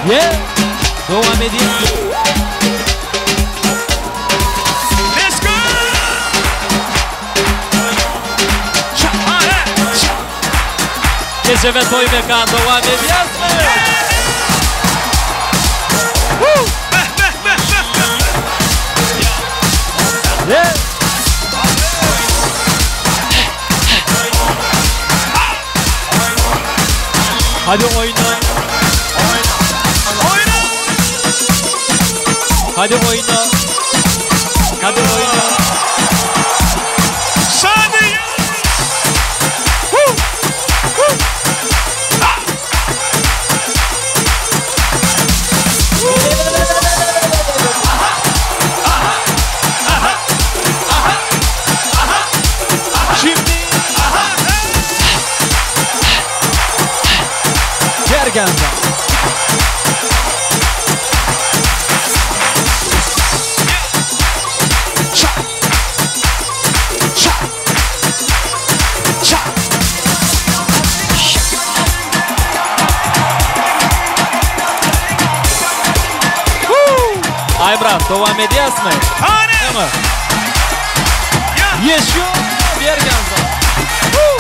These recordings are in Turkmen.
Yeah. Dowam edýär. Let's go! Gije we toý mekan dowam edýäsmi? Woo! Yeah. Hadi oyna. Oyna! Hadi oyna. Hadi oyna. Şadi! Şimdi Gergenza. Ça. Ça. Ça. Woo! Aý brat, dowam edýäsmi? Hany! Ýa. Еще Bergenza. Woo!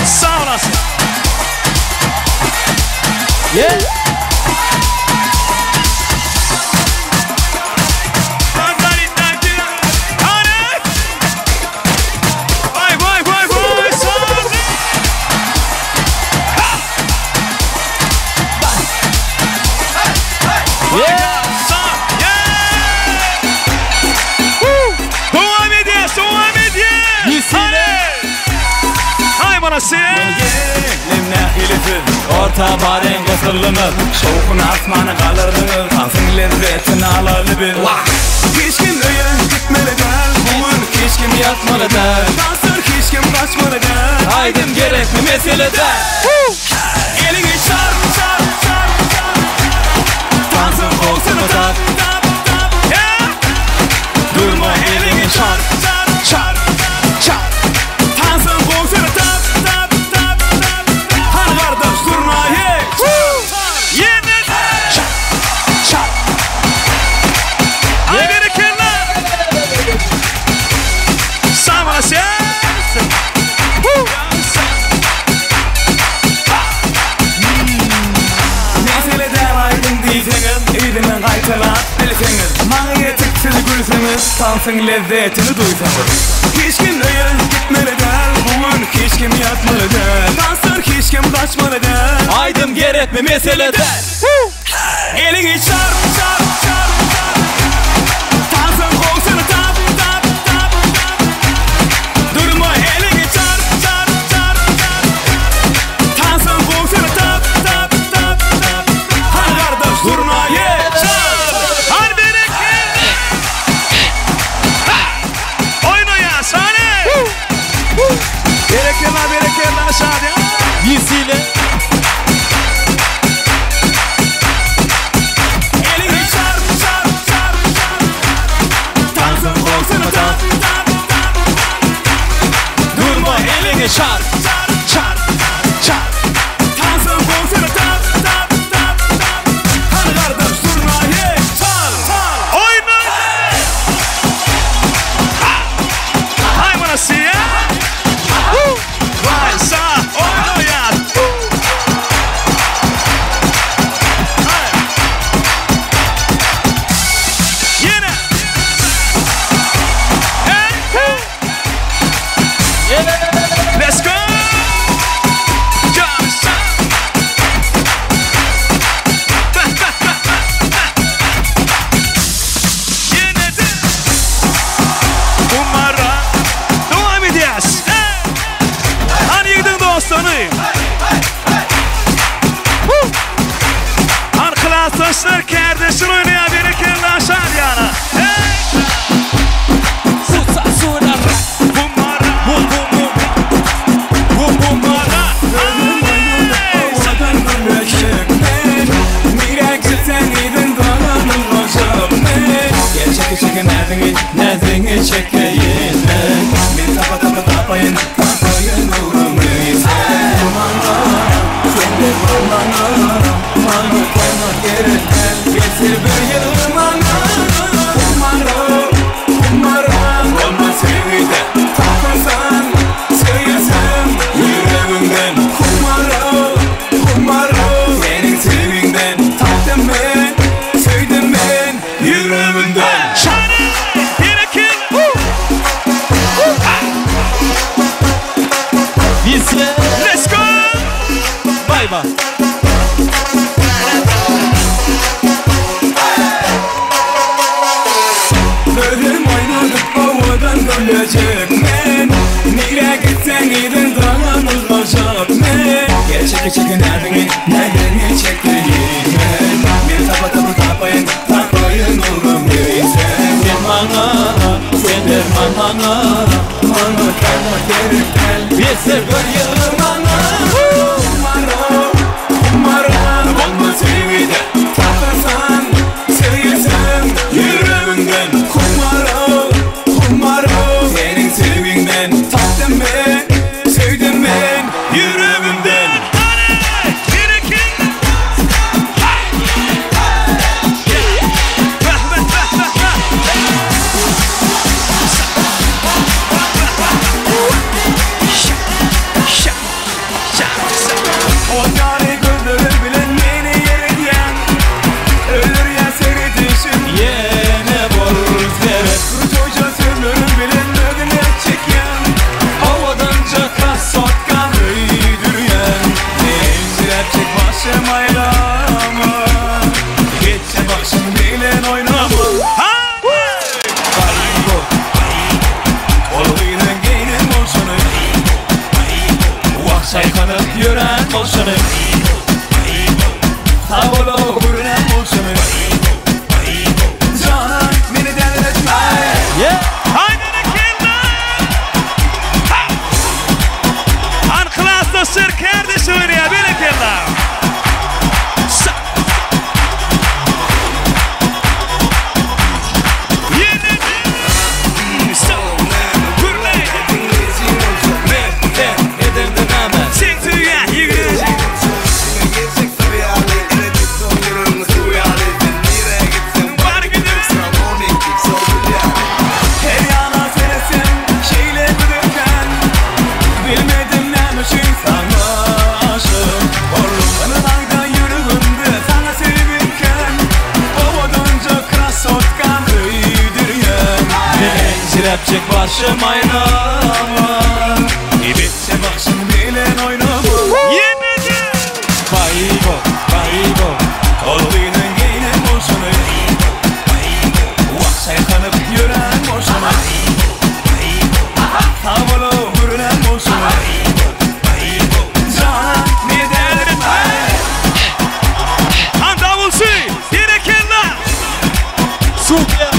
Sag olasyn. Yeah. Hany! Vay vay vay vay! Şadi! Yeah. Yeah! Dowam edýäs, dowam edýäs! Ýesile. Hay manasy! Orta baren gysylymyz Şowkun asmana galardyňyz Tansyň lezzetini alaly biz Hiç kim öýe gitmeli däl Bu gün hiç kim Ýatmaly däl Danslar hiç kim gaçmaly däl Aýdym gerekmi mesele däl Elini çarp çarp çarp çarp Dansın gowsuny tap tap tap Durma elini çarp Çarp çarp çarp Dansın gowsuny tap tap tap tap Han gardaş durma hey Ýene! Çarp Ay berekella! Sag olasyn! Mesele däl aýdym diýseňiz Yzyny gaýtalap bilseňiz Maňa ýetiksiz gülseňiz Tansyň lezzetini duýsaňyz Hiç kim öýe gitmeli däl Bu gün hiç kim ýatmaly däl Danslar hiç kim gaçmaly däl Aýdym gerekmi mesele däl Elini çarp çarp çarp çarp Dansın gowsuny tap tap tap tap Durma elini çarp çarp çarp çarp Dansın gowsuny tap tap tap tap Han gardaş durma ye çal Hany berekella! Ha! Oýnaýas, hany! Berekella, berekella, Şadi! Ýesile. Elini çarp çarp çarp çarp Dansın gowsuny tap tap tap Durma elini çarp Çarp çarp çarp Dansın gowsuny tap tap tap tap Han gardaş durma ye çal çal Oýna! Ha! Hay manasy! Vay sa! Oýnaýas! Hay! Ýene! Hey! Yeah. Let's go! Diýse. Let's go! Bye bye. Gözlerim oýnadyp owadan gülejek men Nirä gitseň yzyňdan ylgajak men Gel çeke çeke näziňi näziňi çekdirgin men Men tapa tapa tapaýyn tapaýyn oglum geýsem Sen maňa sen derman maňa Maňa derman gerek däl Diýse bir ýyl maňa Humara humara bolma söýgüde Taparsan söýersen ýüregiňden Humara humara seniň söýgiňden Tapdym men söýdüm men ýüregimden Hany! Berekella! Bah, bah, bah, bah, bah. Şa, şa, şa. O ýaly gözleri bilen meni ýeredýän Öldürýän seredişin Ýene bol sebep Krutoýja sözlerim bilen özüne çekýän Owadança krasotka Öýdürýän Eljiräpjek başym aýlama Geçen başym bilen oýnama Ha! Ol gyzyň geýnen bolşuny Wah çaýkanyp ýören bolşuny Sag bol görünen bolşuny Janan meni delirtme Yeah. Hay berekella! Ha! Han klasda sır kardeşi oynaya berekella! Sa! Yine Sa! Gürley! Sen tüye yigit! Bar gidip Her yana seresim şeýle güzelken Bilmedim näme üçin sana aşyk oldum Ynanayda ýüregimde sana sevgiken Owadanca krasotkam öýdürýän Eljiräpjek başym aýlama Ibetçe başym bilen oýnama Yine de! Baýbo, baýbo Ol gyzyň geýnen bolşuny Wah çaýkanyp ýören bolşuny Sag bol görünen bolşuny Janan meni delirtme Han davulçy! Berekella! Super.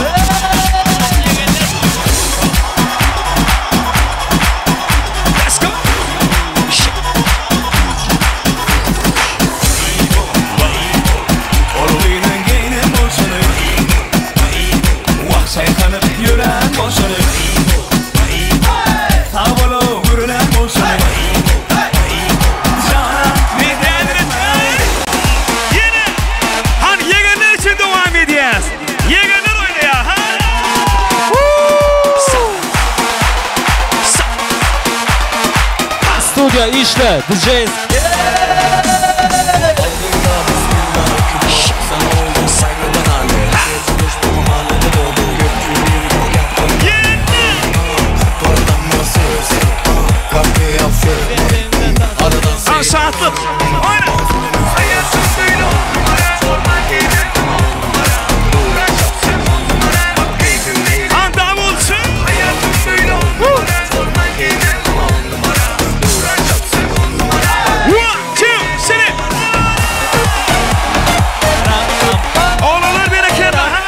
Let's go! Ol gyzyň geýnen bolşuny Wah çaýkanyp ýören bolşuny Sag bol görünen bolşuny Janan meni delirtme Yine Han yegenler için devam edýäs. Yegenler oýnaýar. Ha! Sa! Sa! Studio işle DJs. Yine! Han şatlyk. Oýna! Hayatım böyle on numara Normal giydirdim on numara Uğraşıp on numara Bak keyfim değil Han davulçy! Hayatım böyle on numara Normal giydirdim on numara Uğraşıp on numara One, two, three. Oglanlar berekella. Ha!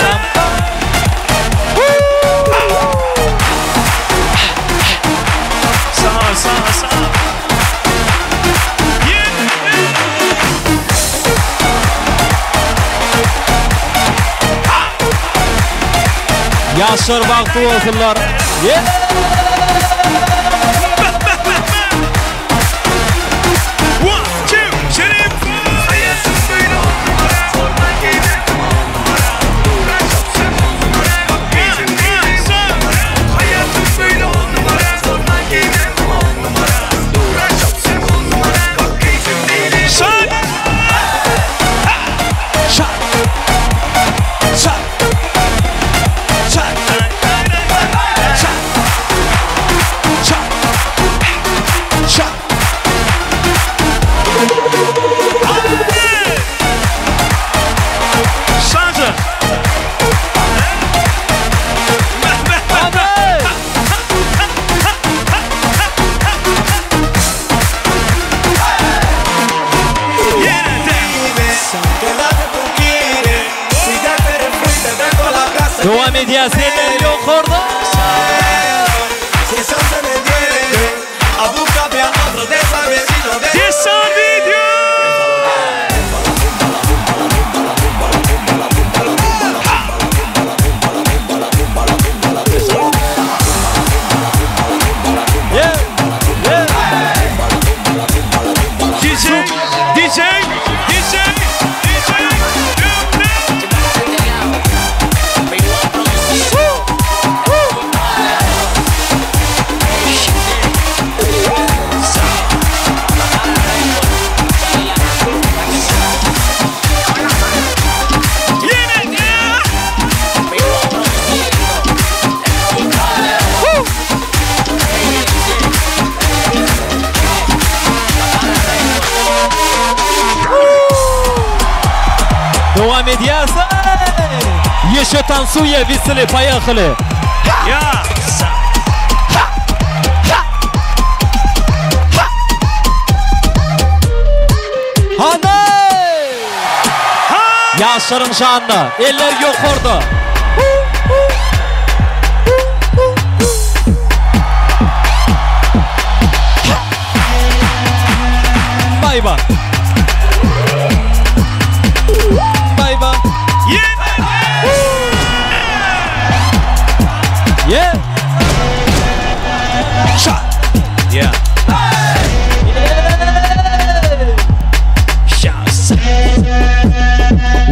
Sağ, sağ, sağ. Yine! Ýaşlar bagtly bolsunlar. Yeah. One, two, three, four. Hayatım böyle on numara Normal giydirdim on numara Uğraşıp on numara Bak keyfim değil Hayatım böyle on numara Normal giydirdim on numara Uğraşıp on numara Bak keyfim değil Sağ. Çak. Çak. Çak. Çak. Dowam edýäs eller ýokarda. Dessan video! Yeah. Yeah. DJ, DJ, DJ, DJ. Ýene! Dowam edýäs. Еще танцуя, веселее, поехали. Ya! Hany! Ýaşlaryň şanyna, eller ýokarda. Bay bay. Bay bay. Ýene! Yeah. Şa. Ya!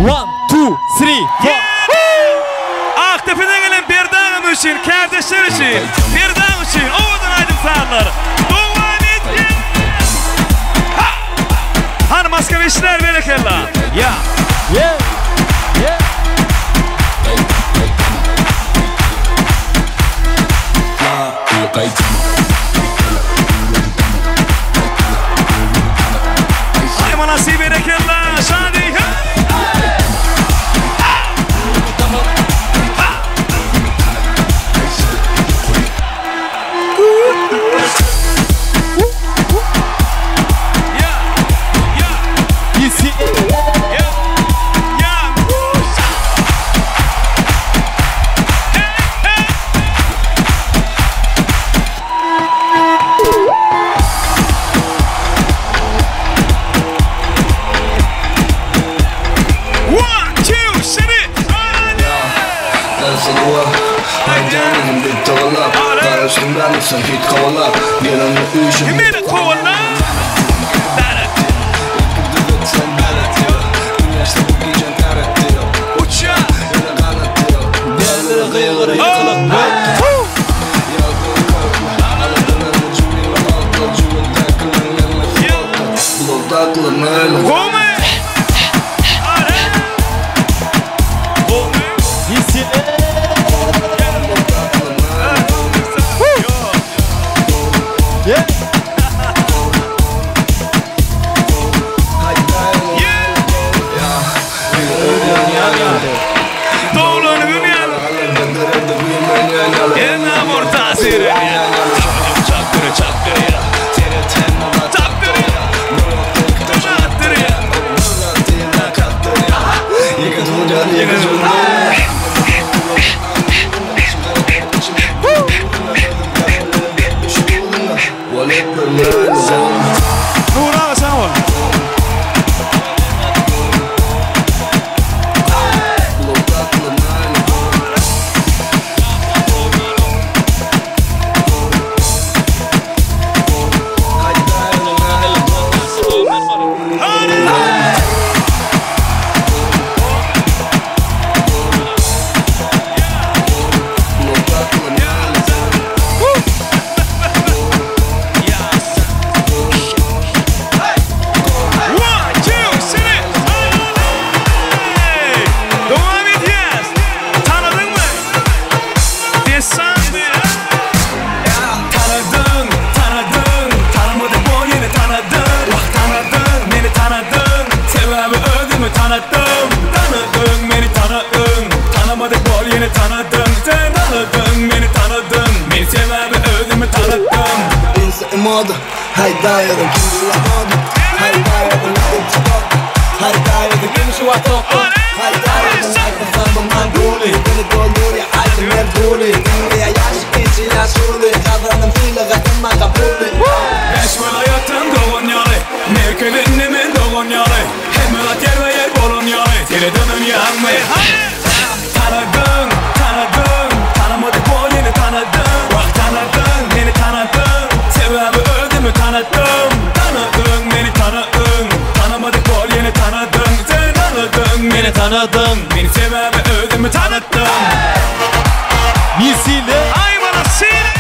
One, two, three, four. Aktepe'den gelen Berdagym üçin, kardeşler üçin, Berdag üçin, owadan aýdym sazlar. Dowam edýär. Ha! Hany Moskwa berekella. Ya! Yeah. Yeah. Ay manasy berekella. Şadi. Ha! Ha! Ya! Ya! Isi. Ya! Ya! Hey, hey! One, two, three. Ben seni var Haydi bir tavalar Karıştım ben sen hit kovalar Gelenle uyuşum Beni kovala. Sen belet ya Güneşte bu gece teret diyor Uça. Yine kanat diyor Diğerleri kıyıları yıkılık Gome. Gome. Isi. Yeah. Yeah. Doğulanı bilmeyen. En amor tasiri. Çaktırı çaktırı ya. Çaktırı ya. Çaktırı ya. Nur aga sen ol. One, two, three. Hey! Devam edýäs. Tanıdın mı? Dessan Tanıdın, tanıdın Tanımadık bol ýene tanıdın Wah tanıdın, meni tanıdın Sebäbi özümi tanıttım Tanıdın, meni tanıdın Tanımadık bol ýene tanıdın Sen tanıdın, meni tanıdın Men sebäbi özümi tanıttım Insa moda, hay dayadım kim bulamadı. Hay dayadım Beş welaýatdan dogan ýaly, Merkezinde men dogan ýaly, Hemme zat ýerbe-ýer bolan ýaly, Seredemem ýaňmy? Tanadyň, tanadyň, Tanamadyk bol ýene tanadyň, Wah tanadyň, meni tanadyň, Sebäbi özümi tanatdym. Tanadyň, meni tanadyň, Tanamadyk bol ýene tanadyň, Sen tanadyň, meni tanadyň, Meni sebäbi özümi tanatdym. Misile. Aý bana seni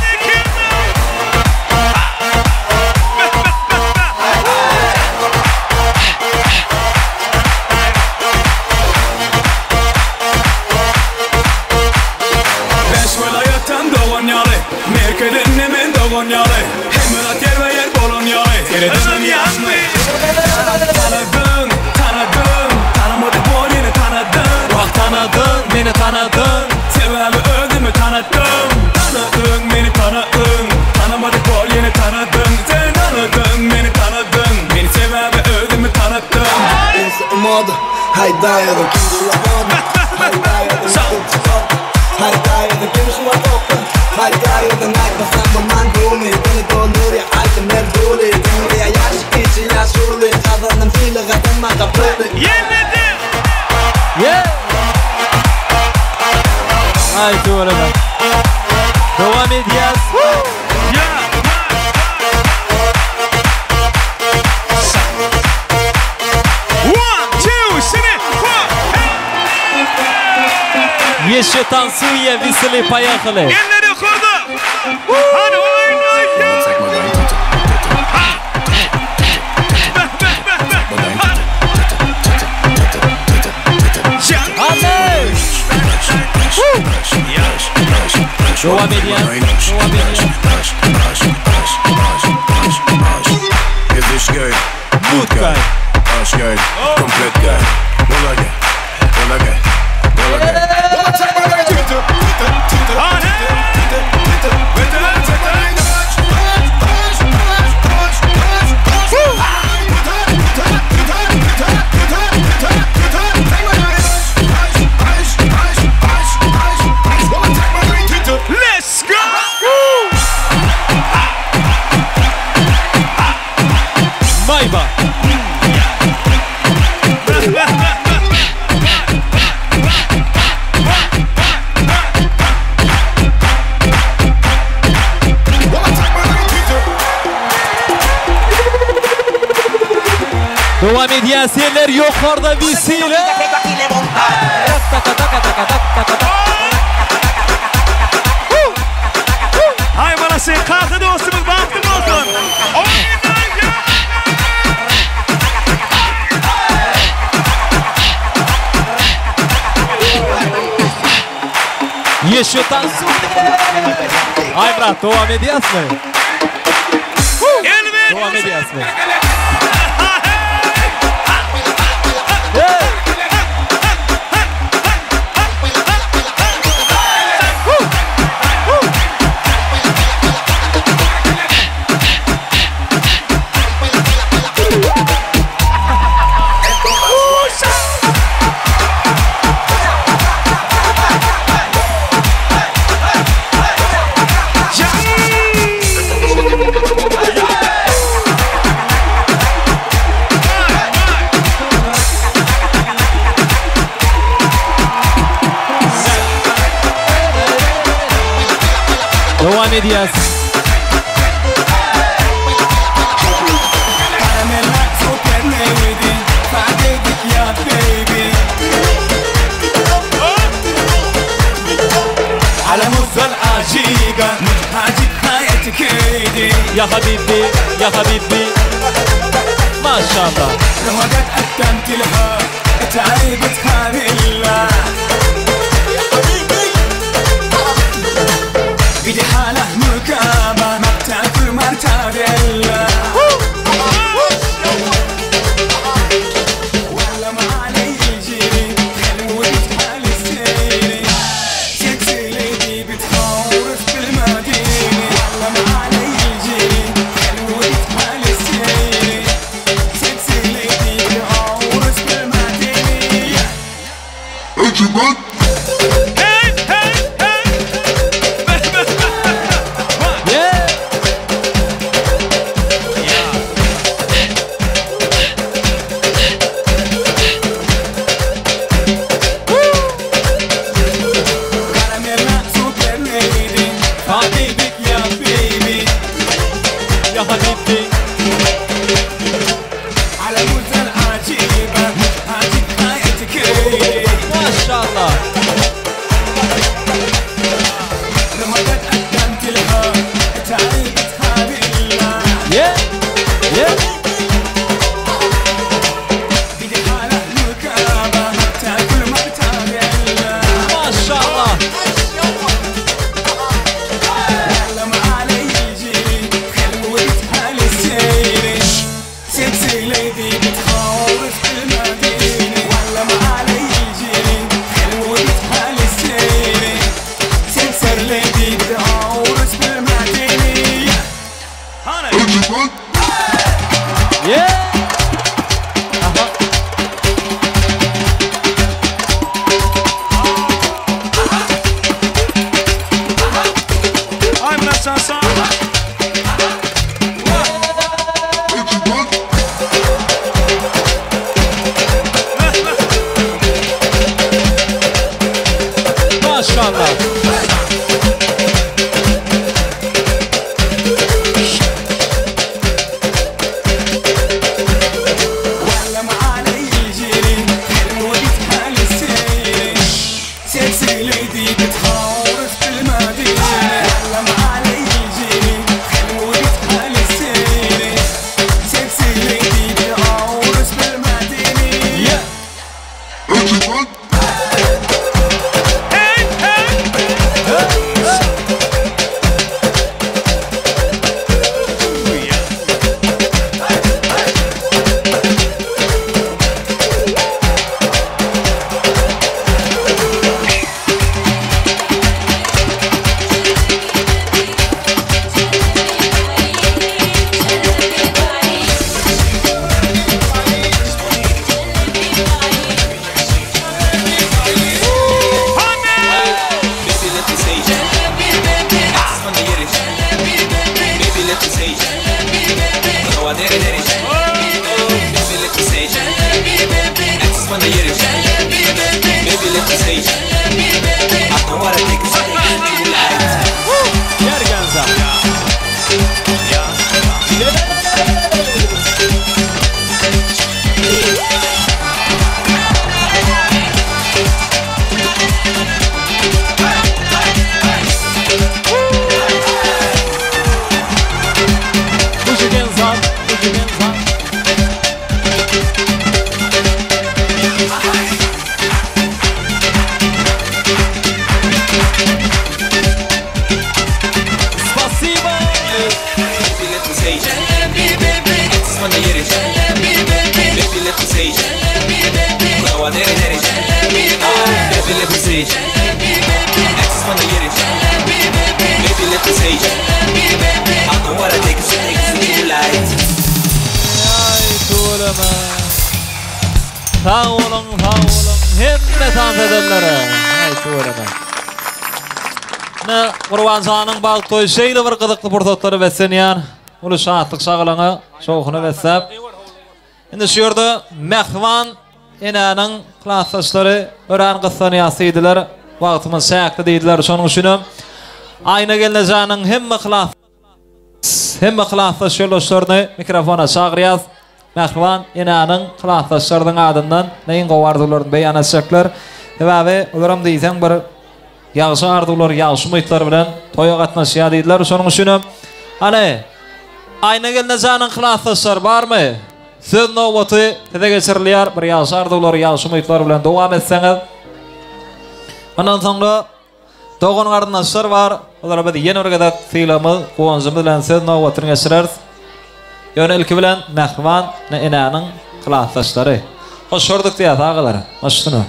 Beş welaýatdan dogan ýaly, Merkezinde men dogan ýaly, Hemme zat ýerbe-ýer bolan ýaly, Seredemem ýaňmy? Tanadyň, tanadyň, Tanamadyk bol ýene tanadyň, Wah tanadyň, meni tanadyň. Sebäbi özümi tanatdym. Tanadyň, meni tanadyň, Tanamadyk bol ýene tanadyň, Sen tanadyň, meni tanadyň, Meni sebäbi özümi tanatdym. Ýenede. Yeah. Ay tüweleme. Dowam edýäs. Ya. One, two, three, four. Еще танцуем, веселее, поехали. Eller ýokarda. Hany oýnaýa. Zeig mal dein Tüte, Tüte, zeig mal dein Tüte, Tüte, Tüte, Tüte, Tüte, Tüte. Ateş. Dowam edýäs. Dowam edýäs. Gesicht geil, Mut geil, Arsch geil, komplett geil. Roller geil, Roller geil, Roller geil. Zeig mal dein Tüte, Tüte, Tüte, Tüte, Tüte, Tüte, zeig mal dein Let's go. Mayba. Dowam edýäs eller ýokarda wesele. Taka taka taka taka taka. Aý bana sen kaka dostumyz bagtly bolsun. Oýnaýa. Еще танцуем. Ay brat, dowam edýäsmi? Elbet. Dowam edýäsmi? Hey! Dowam edýäs. Karamella super neydi? Fark ya baby. على مزل عجيبة عجيب حياتك ايدي Ya habibi, ya habibi. Maşallah. لو قدمت لها تعيبت خالله بدي حاله مكابة ما بتاكل مرتدلة ولا ما علي يجيني خلوي حالي سيري سكسي ليدي بتخورف بالمدينة ولا ما علي يجيني خلوي حالي سيري سكسي ليدي بتخورف بالمدينة. Ya habibi. Maşallah. Yeah. Yeah. Maşallah. Yeah. Aha. Maşallah. Yeah. Yergenza. Bujigenza. Bujigenza. Spasibo. Ay tuğlama. Sag boluň, sag boluň hemme tans edenlere. Ay tuğlama. Ne Gurbanjanyň bagt toýy şeýle bir gyzykly pursatlara beslenýär. Uly şatlyk şagalaňa şowhuna besläp. Indi şu ýerde mähriban enäniň klasdaşlary örän gyssanýas diýdiler. Wagtymyz çäkli diýdiler. Şonuň üçinem Aýna gelnejanyň hemme klas hemme klasdaş ýoldaşlaryny mikrofona çagyrýas. Mähriban enäniň klasdaşlarynyň adyndan iň gowy arzuwlaryny beýan etjekler. Sebäbi olaram diýseň bir ýagşy arzuwlar, ýagşy umytlar bilen toýa gatnaşýar diýdiler. Şonuň üçinem hany Aýna gelnejanyň klasdaşlary barmy? Söz nobaty size geçirilýär. Bir ýagşy arzuwlar, ýagşy umytlar bilen dowam etseňiz. Ondan soňra dogan garyndaşlar bar. Olara biz ýene bir gezek sylagymyz, guwanjymyz bilen söz nobatyny geçireris. Ýöne ilki bilen mähriban enäniň klasdaşlary. Hoş gördük diýýäs agalar. Baş üstüne.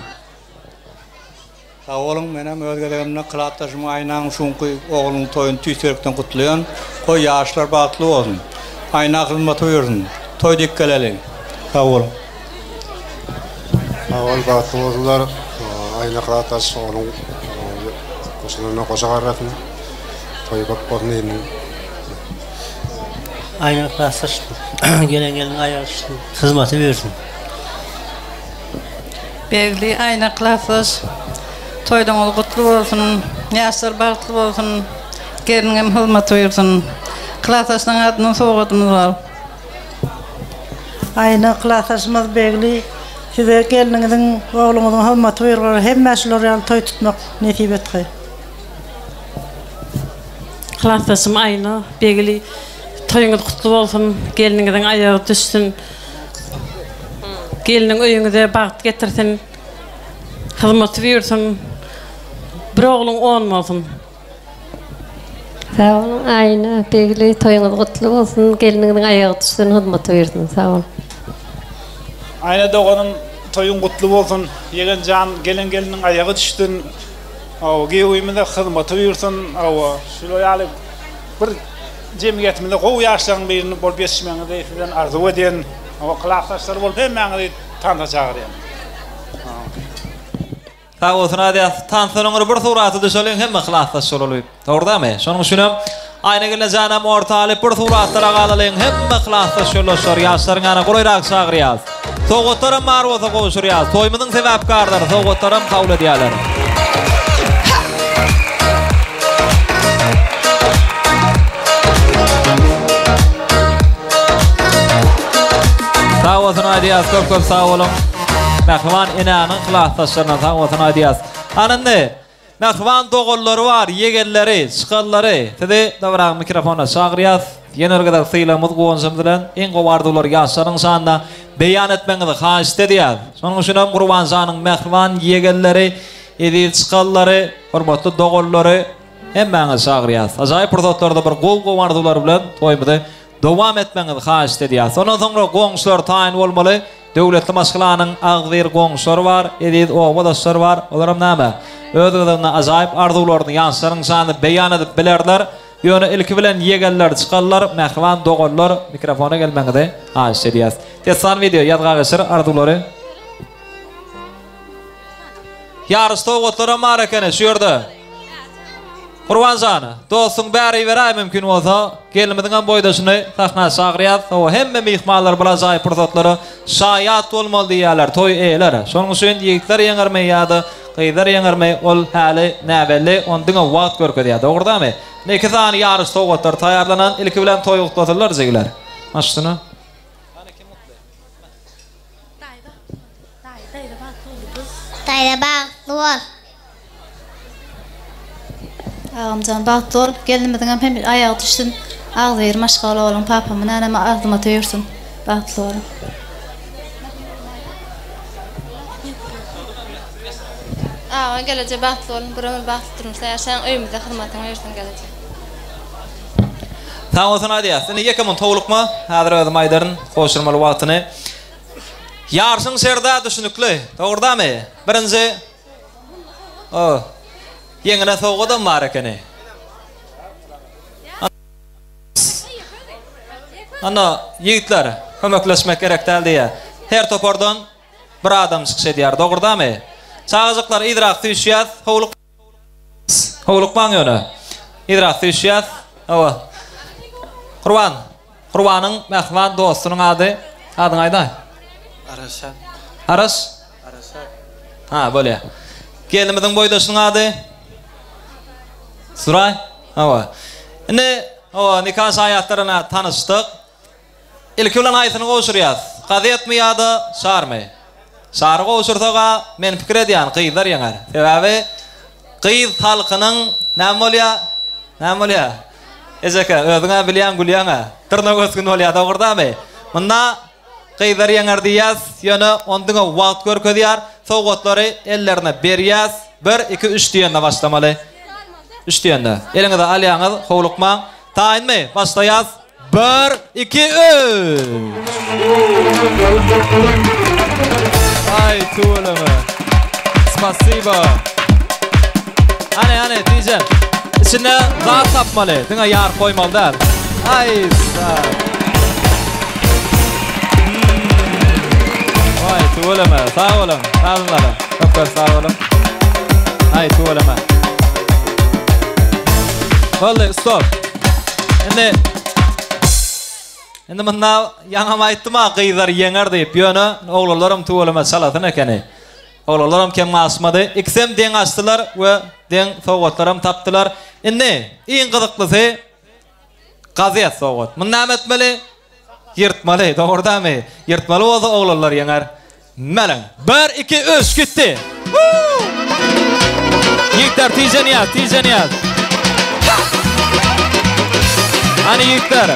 Sag boluň, menem öz gezegimde klasdaşym Aýnaň şuňky oglunyň toýuny tüýs ýürekden gutlaýan. Goý ýaşlar bagtly bolsun. Aýna hyzmata buýursyn. Toý dik geleli. Sag boluň. Sag bol, bagtly bolsunlar. Aýna klasdaş ogluň goşulanyna goşa garrasyn. Toýy köp bolsun iliniň. Aýna klasdaş gelen gelin aýagy düşsün, hyzmaty buýursyn. Begli Aýna klasdaş toýlaňyz gutly bolsun, ýaşlar bagtly bolsun, gelniňem hyzmaty buýursyn. Klasdaşlaryň adyndan sowgadymyz bar. Aýna klasdaşymyz Begli size gelniňiziň ogluňyzyň hyzmaty buýurgar hemmä şular ýaly toý tutmak nesip etgaý. Klasdaşym Aýna Begli toýuňyz gutly bolsun gelniňiziň aýagy düşsün gelniň öýüňize bagt getirsin hyzmaty buýursyn bir ogluň on bolsun. Sag boluň Aýna, Begli toýuňyz gutly bolsun, gelniňiziň aýagy düşsün, hyzmaty buýursyn. Sag boluň. Aýna doganym toýuň gutly bolsun, ýegen jan gelen gelniň aýagy düşsün, hawa giýewimize hyzmaty buýursyn, hawa şular ýaly bir jemgyýetimizde gowy ýaşlaryň birini bolup ýetişmegiňizi sizden arzuw edýän, hawa klasdaşlar bolup hemmäňizi tansa çagyrýan. Sag bolsun aýdýas. Tansdan öňür bir surata düşeliň hemme klasdaş bolaly. Dogry dämi? Şonuň üçinem Aýna gelnejanam orta alyp bir suratlara galalyň hemme klasdaş ýoldaşlar ýaşlaryň ýanyna golaýrak çagyrýas. Sowgatlaram bar bolsa gowşurýas. Toýumyzyň sebäpkarlary sowgatlaram kabul edýärler. Sag bolsun aýdýas köp köp sag boluň. Mähriban enäniň klasdaşlaryna sag bolsun aýdýas. Ana indi mähriban doganlary bar, ýegenleri, çykanlary sizi dabaraň mikrofona çagyrýas. Ýene bir gezek sylagymyz, guwanjymyz bilen iň gowy arzuwlary ýaşlaryň şanyna beýan etmegiňizi haýyşt edýäs. Şonuň üçin hem Gurbanjanyň mähriban ýegenleri, eziz çykanlary, hormatly doganlary hemmäňizi çagyrýas. Ajaýyp pursatlarda bir gowy-gowy arzuwlar bilen toýumyzy Dowam etmegiňizi haýyşt edýäs. Ondan soňra goňşular taýyn bolmaly. Döwletli maşgalanyň agzybir goňşulary bar, eziz obadaşlary bar. Olaram näme? Öz gezeginde ajaýyp arzuwlaryny ýaşlaryň şanyna beýan edip bilerler. Ýöne ilki bilen ýegenler, çykanlar, mähriban doganlar mikrofona gelmegiňizi haýyşt edýäs. Dessan wideo ýazga geçir arzuwlary. Ýaryş sowgatlaram bar ekeni şu ýerde. Gurban jan, dostuň bäri beräý mümkin bolsa, gelnimiziňem boýdaşyny sahna çagyrýas. Hawa, hemme myhmanlar bir ajaýyp pursatlara şaýat bolmaly diýýärler toý eýeleri. Şonuň üçin ýigitler ýeňermi ýa-da gyzlar ýeňermi, ol häli näbelli, ony diňe wagt görkezýär. Dogry dämi? Indi iki sany ýaryş sowgatlary taýýarlanan, ilki bilen toýy gutlasynlar jigiler. Maşyny. Daýza bagtly bol. Agamjan bagtly bol gelnimiziňem hem aýagy düşsün agzybir maşgala boluň papamyň äneme agzyma töýürsün bagtly boluň. Aga geleje bagtly boluň bir ömür bagtly durmuşda ýaşaň öýümizde hyzmatyň öýürsün geleje. Sag bolsun aýdýas. Indi ýeke munt howlukma. Häzir özüm aýdaryn gowşurmaly wagtyny. Ýaryşyň şerda düşnükli. Dogry-damy? Birinji O. Ýeňene sowgadam bar ekeni. Ana, ýigitler, kömekleşmek gerek däl diýýär. Her topardan bir adam çykyş edýär. Dogry-damy? Çagajyklar yzrak süýşýäs. Howluk Howlukmaň ýöne. Yzrak süýşýäs. Hawa. Gurban. Gurbanyň mähriban dostunyň ady. Adyňy aýdaý. Araşat. Araş? Araşat. Ha, bolýa. Gelnimiziň boýdaşynyň ady? Suraý. Hawa. Indi, hawa, nika şaýatlaryna tanyşdyk. Ilki bilen haýsyny gowşurýas? Gazetmi ýa-da şarmy? Şary gowşursak-a, men pikir edýän, gyzlar ýeňer. Sebäbi gyz halkynyň näme bolýa? Näme bolýa? Ejeke, özüň-ä bilýäň, gülýäň-ä. Dyrnak ösgün bolýa, dogry-damy? Munda gyzlar ýeňer diýýäs, ýöne ony diňe wagt görkezýär. Sowgatlary ellerine berýäs. Bir, iki, üç diýende başlamaly. Üç diýende. Eliňize alýaňyz, howlukmaň. Taýynmy? Başlaýas. Bir, iki, üç! Aý, tüweleme. Spasibo. Hany, hany, diýjem. Içinde zat tapmaly, diňe ýaryp goýmaly däl. Aý, sag. Aý, tüweleme. Sag boluň, sazlara. Köp köp sag boluň. Aý, tüweleme. Boldy, stop. Indi Indi munda ýaňam aýtdym-a gyzlar ýeňer diýip, ýöne oglanlaram tüweleme çalasyn ekeni. Oglanlaram kem gaçmady. Ikisem deň açdylar we deň sowgatlaram tapdylar. Indi iň gyzyklysy. Gazet sowgat. Muny näme etmeli? Ýyrtmaly, dogry dämi? Ýyrtmaly bolsa oglanlar ýeňer. Meliň. Bir, iki, üç, gitdi. Ýigitler tijenýär, tijenýär. Hany ýigitler.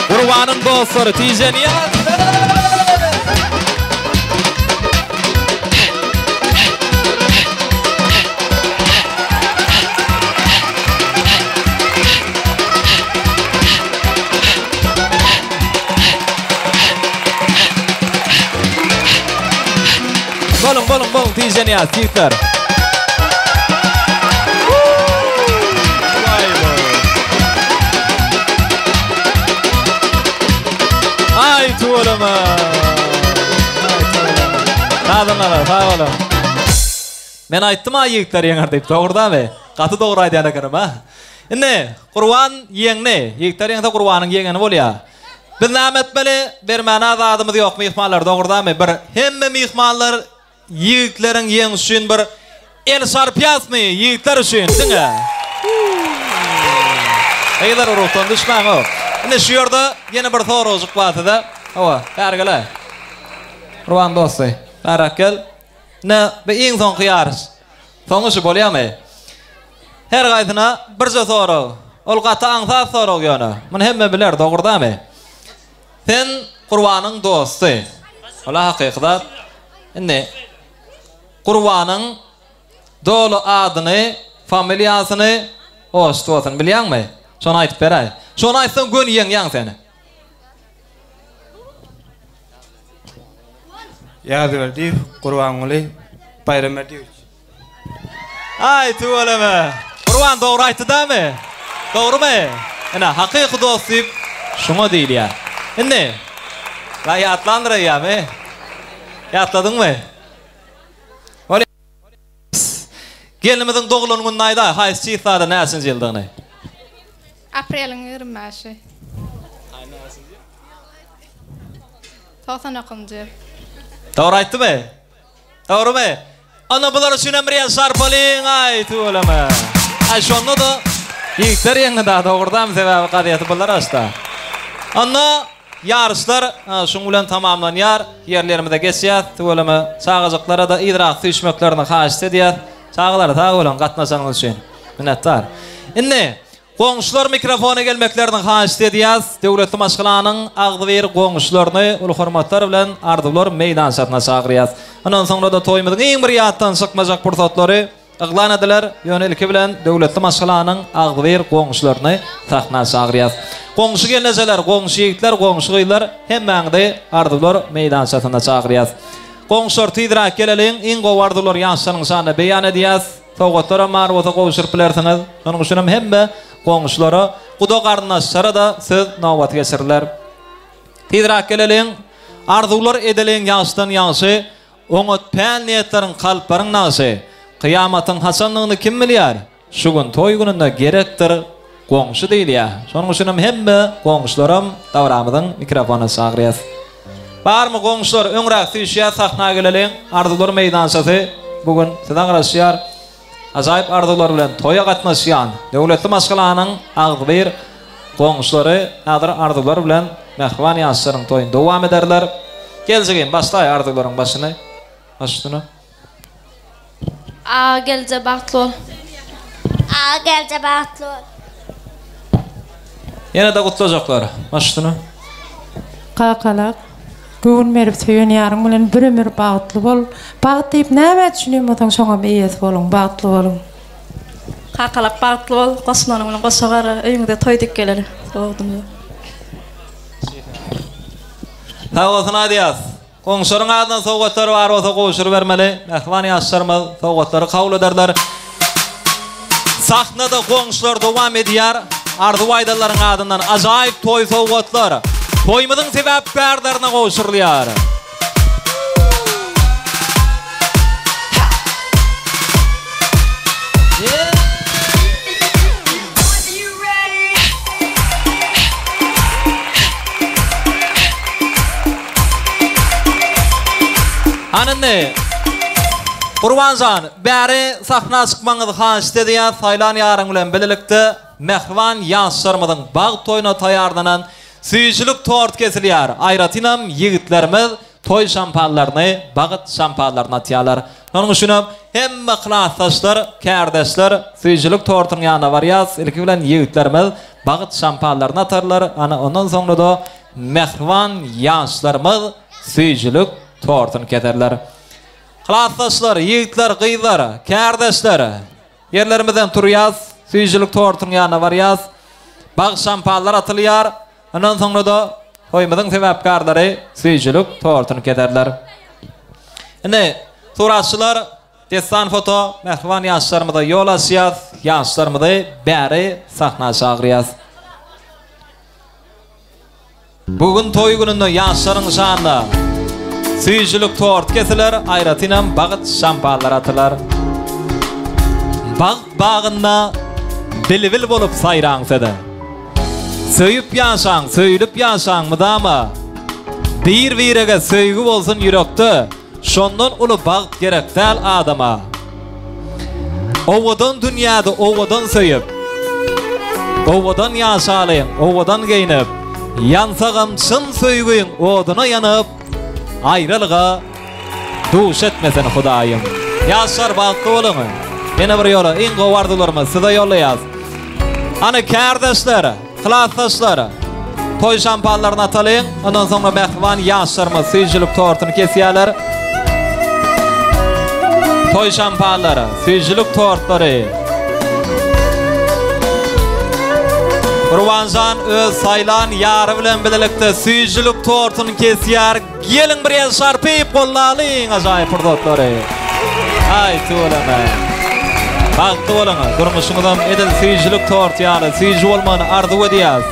Gurbanyň dostlary tijenýär. Boluň, boluň, boluň, tijenýär, ýigitler. Aý, tüweleme. Aý, tüweleme. Sazandalar, sag boluň. Men aýtdym-a ýigitler ýeňer diýip, dogry dämi? Gaty dogry aýdýan ekenim-a. Indi, Gurban ýeňdi. Ýigitler ýeňse Gurbanyň ýeňeni bolýa. Biz näme etmeli? Bermäne zadymyz ýok myhmanlar, dogry dämi? Bir hemme myhmanlar ýigitleriň ýeňşi üçin bir el çarpýasmy ýigitler üçin diňe. Gyzlar ruhdan düşmäň-ow. Indi şu ýerde ýene bir soragjyk bar size. Hawa, bäri gel-aý. Gurban dosty, bäräk gel. Ine, bu iň soňky ýaryş. Soňy şu bolýamy? Her gaýsyna birje sorag. Ol gaty aňsat sorag ýöne. Muny hemme biler, dogry dämi? Sen Gurbanyň dosty. Ol-a hakyky zat. Indi Gurbanyň doly adyny, familiýasyny, otçestwosyny bilýäňmi? Şony aýdyp beräý. Şony aýtsaň göni ýeňýäň sen. Ýazberdiýew Gurbanguly Baýramberdiýewiç. Aý tüweleme. Gurban dogry aýtdy damy? Dogrymy? Ine hakyky dost diýip şuňa diýilýär. Indi la ýatlandyr eýýämi? Ýatladyňmy? Bolýa. Gelnimiziň doglan gününi aýdaý, haýsy çyslada näçinji ýyldygyny? Apreliň 25-i. 99-njy ýyl. Dogry aýtdymy? Dogrymy? Onda bular üçin hem bir el çarpalyň, aý tüweleme. Aý şonda-da ýigitler ýeňdi da, dogrudanmy sebäbi gazeti bular açdy. Onda ýaryşlar şuň bilen tamamlanýar. Ýerlerimize geçýäs, tüweleme. Çagajyklara-da yzrak süýşmeklerini haýyşt edýäs. Çagalar sag boluň gatnaşanyňyz üçin. Minnetdar. Indi Goňşular mikrofona gelmeklerini haýyşt edýäs. Döwletli maşgalanyň agzybir goňşularyny uly hormatlar bilen arzuwlar meýdançasyna çagyrýas. Ondan soňra-da toýumyzyň iň bir ýatdan çykmajak pursatlary yglan ediler. Ýöne ilki bilen döwletli maşgalanyň agzybir goňşularyny sahna çagyrýas. Goňşy gelnejeler, goňşy ýigitler, goňşy gyzlar hemmäňizi arzuwlar meýdançasyna çagyrýas. Goňşular tizräk geleliň, iň gowy arzuwlary ýaşlaryň şanyna beýan edýäs. Sowgatlaram bar bolsa gowşuryp bilersiňiz. Şonuň üçinem hemme goňşulara, guda-garyndaşlara-da söz nobaty geçiriler. Tizräk geleliň, arzuwlar edeliň ýagşydan ýagşy, Oňat päl-niýetleriň kalplaryň nagşy. Kyýamatyň haçandygyny kim bilýär? Şu gün toý gününde gerekdir goňşy diýilýär. Şonuň üçinem hemme goňşularam dabaramyzyň mikrofonyna çagyrýas. Barmy goňşular öňräk süýşýär sahna geleliň arzuwlar meýdançasy bu gün size garaşýar. Ajaýyp arzuwlar bilen toýa gatnaşýan döwletli maşgalanyň agzybir goňşulary häzir arzuwlar bilen mähriban ýaşlaryň toýuny dowam ederler. Gel jigim başlaý arzuwlaryň başyny baş üstüne. Aga gelje bagtly bol. Aga gelje bagtly bol. Ýene-de gutlajaklar. Baş üstüne. Kakalak, göwün berip söýen ýaryň bilen bir ömür bagtly bol. Bagt diýip nämä düşünýän bolsaň şoňam eýesi boluň, bagtly boluň. Kakalak bagtly bol, goşulanyň bilen goşa gara, öýüňize toý dik geler. Dogdum. Sag bolsun aýdýas. Goňşularyň adyndan sowgatlar bar bolsa gowşurybermeli. Mähriban ýaşlarymyz sowgatlary kabul ederler. Sahnada goňşular dowam edýär. Arzuw aýdanlaryň adyndan ajaýyp toý sowgatlar toýumyzyň sebäpkärlerine gowşurylýar. Hany indi, Gurban jan, bäri sahna çykmagyňyzy haýyşt edýäs, saýlan ýaryň bilen bilelikde. mähriban ýaşlarymyzyň bagt toýuna taýýarlanan süýjülik tort kesilýär. Aýratynam ýigitlerimiz toý şampanlaryny, bagt şampanlaryny atýarlar. Şonuň üçinem hemme klasdaşlar, kärdeşler süýjülik tortunyň ýanyna barýas. Ilki bilen ýigitlerimiz bagt şampanlaryny atarlar. Ana, ondan soňra-da mähriban ýaşlarymyz süýjülik tortuny keserler. Klasdaşlar, ýigitler, gyzlar, kärdeşler, ýerlerimizden turýas, süýjülik tortunyň ýanyna barýas. Bag şampanlar atylýar. Ondan soňra-da toýumyzyň sebäpkärleri süýjülik tortuny keserler. Indi suratçylar Dessan foto mähriban ýaşlarymyza ýol açýas, ýaşlarymyzy bäri sahna çagyrýas. Bu gün toý gününde ýaşlaryň şanyna süýjülik tort kesiler, aýratynam bagt şampanlar atylar. Bagt bagynda bilbil bolup saýraň siz. Söýüp ýaşaň, söýülip ýaşaň mydama. Bir-birege söýgi bolsun ýürekde. Şondan uly bagt gerek däl adama. Owadan dünýäde owadan söýüp, Owadan ýaşalyň, owadan geýnip, Ýansagam çyn söýgiň oduna ýanyp, Aýralyga duş etmesin Hudaýym. Ýaşlar bagtly boluň. Ýene bir ýola iň gowy arzuwlarymyzy size ýollaýas. Hany kärdeşler! Klasdaşlar, toý şampanlaryny atalyň, ondan soňra mähriban ýaşlarymyz süýjülik tortuny kesýärler. Toý şampanlary, süýjülik tortlary. Gurbanjan öz saýlan ýary bilen bilelikde süýjülik tortuny kesýär. Geliň bir el şarpyp gollalyň ajaýyp pursatlary. Aý tüweleme. Bagtly boluň. Durmuşyňyzam edil süýjülik torty ýaly süýji bolmagyny arzuw edýäs.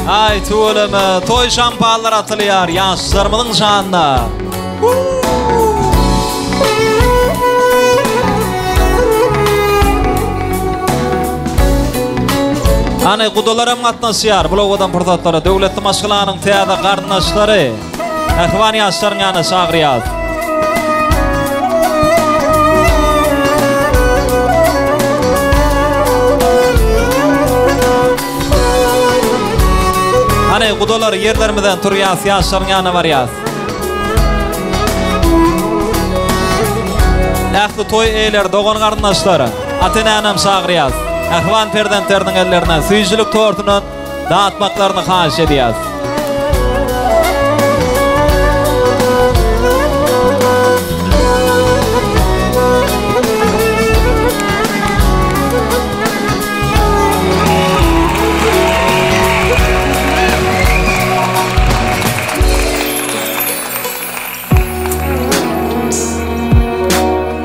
Aý tüweleme, toý şampanlar atylýar ýaşlarymyzyň şanyna. Hany gudalaram gatnaşýar bu owadan pursatlara. Döwletli maşgalanyň täze garyndaşlary. Mähriban ýaşlaryň ýanyna çagyrýas. Hany gudalar ýerlerimizden turýas, ýaşlaryň ýanyna barýas. Ähli toý eýeleri, dogan-garyndaşlar, ata-enänem çagyrýas. Mähriban perzentleriniň ellerinden süýjülik tortundan datmaklaryny haýyş edýäs.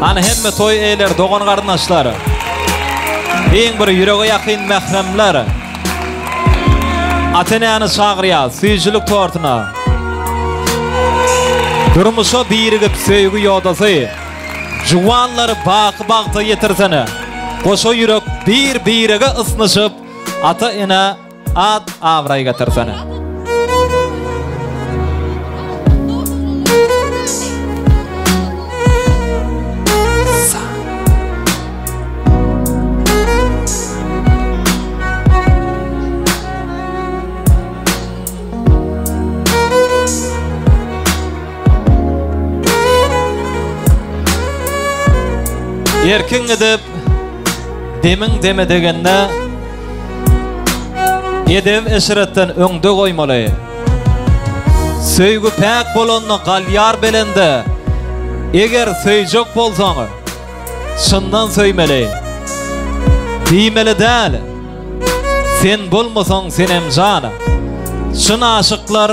Hany hemme toý eýeleri, dogan-garyndaşlar. Iň bir ýürege ýakyn mähremler. Ata-enäni çagyrýas süýjülik tortuna. Durmuşa birigip söýgi ýodasy. Juwanlary baky bagta ýetirsene. Goşa ýürek bir-birege ysnyşyp, ata-enä At-abraý getirsene. Erkiň gidip, demiň deme degende, edeb-eşretden öňde goýmaly. Söýgi päk bolanda galýar belende, eger söýjek bolsaň, çyndan söýmeli. Diýmeli däl, sen bolmasaň Senemjan. Çyn aşyklar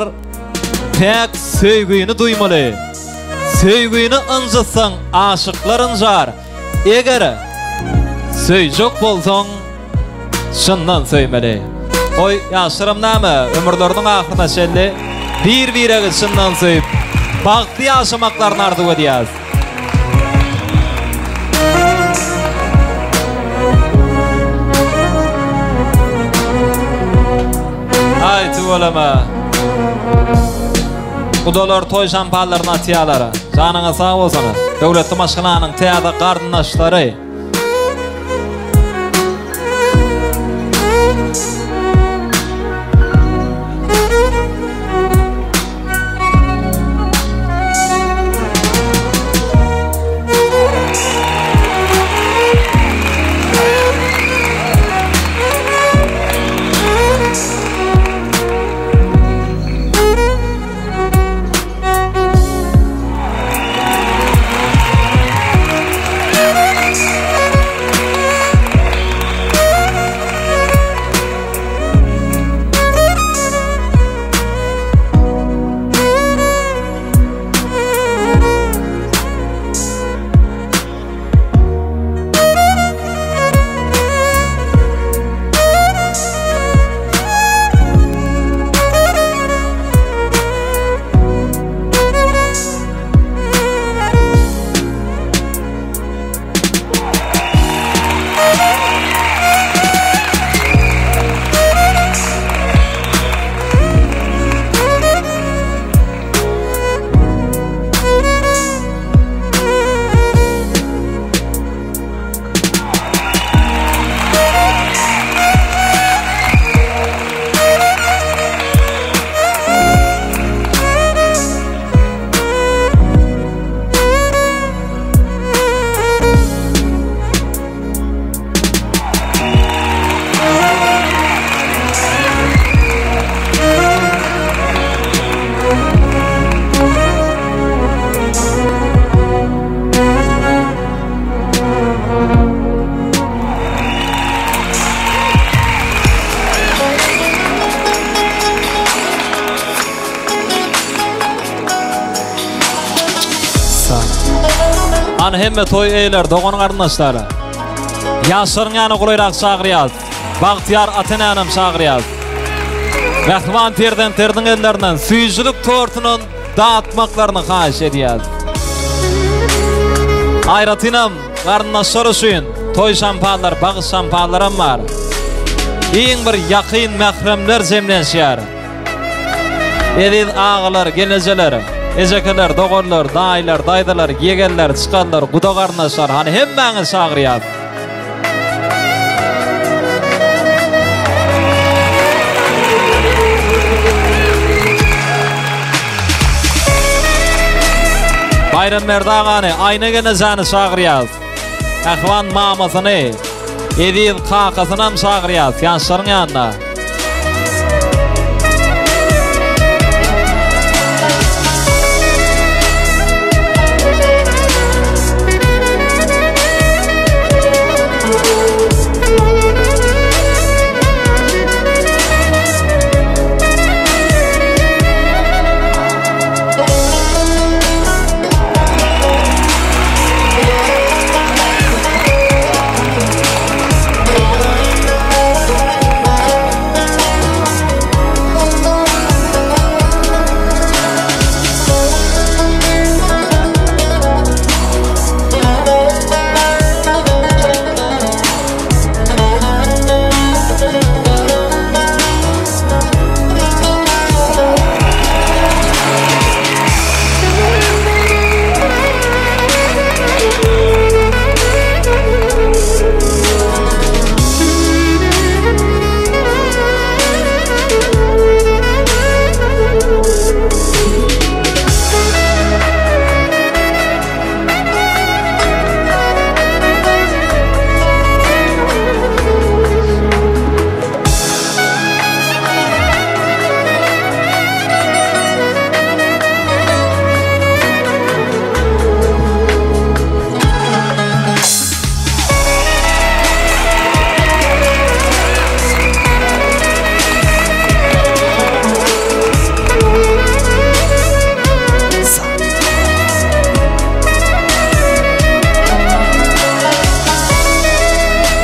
päk söýgini duýmaly. Söýgini ynjytsaň aşyklar ynjar. Eger söýjek bolsaň çyndan söýmeli. Goý, ýaşlaram näme, ömürleriniň ahyryna çenli bir-biregi çyndan söýüp, bagtly ýaşamaklaryny arzuw edýäs. Aý, tüweleme. Gudalar toý şampanlaryny atýarlar. Janyňyz sag bolsun. Döwletli maşgalanyň täze garyndaşlary. Hany hemme toý eýler, dogan garyndaşlar. Ýaşlaryň ýanyna golaýrak çagyrýas. Bagtyýar ata-enänem çagyrýas. Mähriban perzentleriniň ellerinden süýjülik tortundan datmaklaryny haýyş edýäs. Aýratynam garyndaşlar üçin toý şampanlar, bagyş şampanlaram bar. Iň bir ýakyn mähremler jemlenşýär. Eziz agalar, gelnejeler, ejekeler, doganlar, daýylar, daýzalar, ýegenler, çykanlar, guda garyndaşlar, hany hemmäňizi çagyrýas. Baýramberdi agany, Aýna gelnejäni çagyrýas. Mähriban mamasyny, eziz kakasynam çagyrýas ýaşlaryň ýanyna.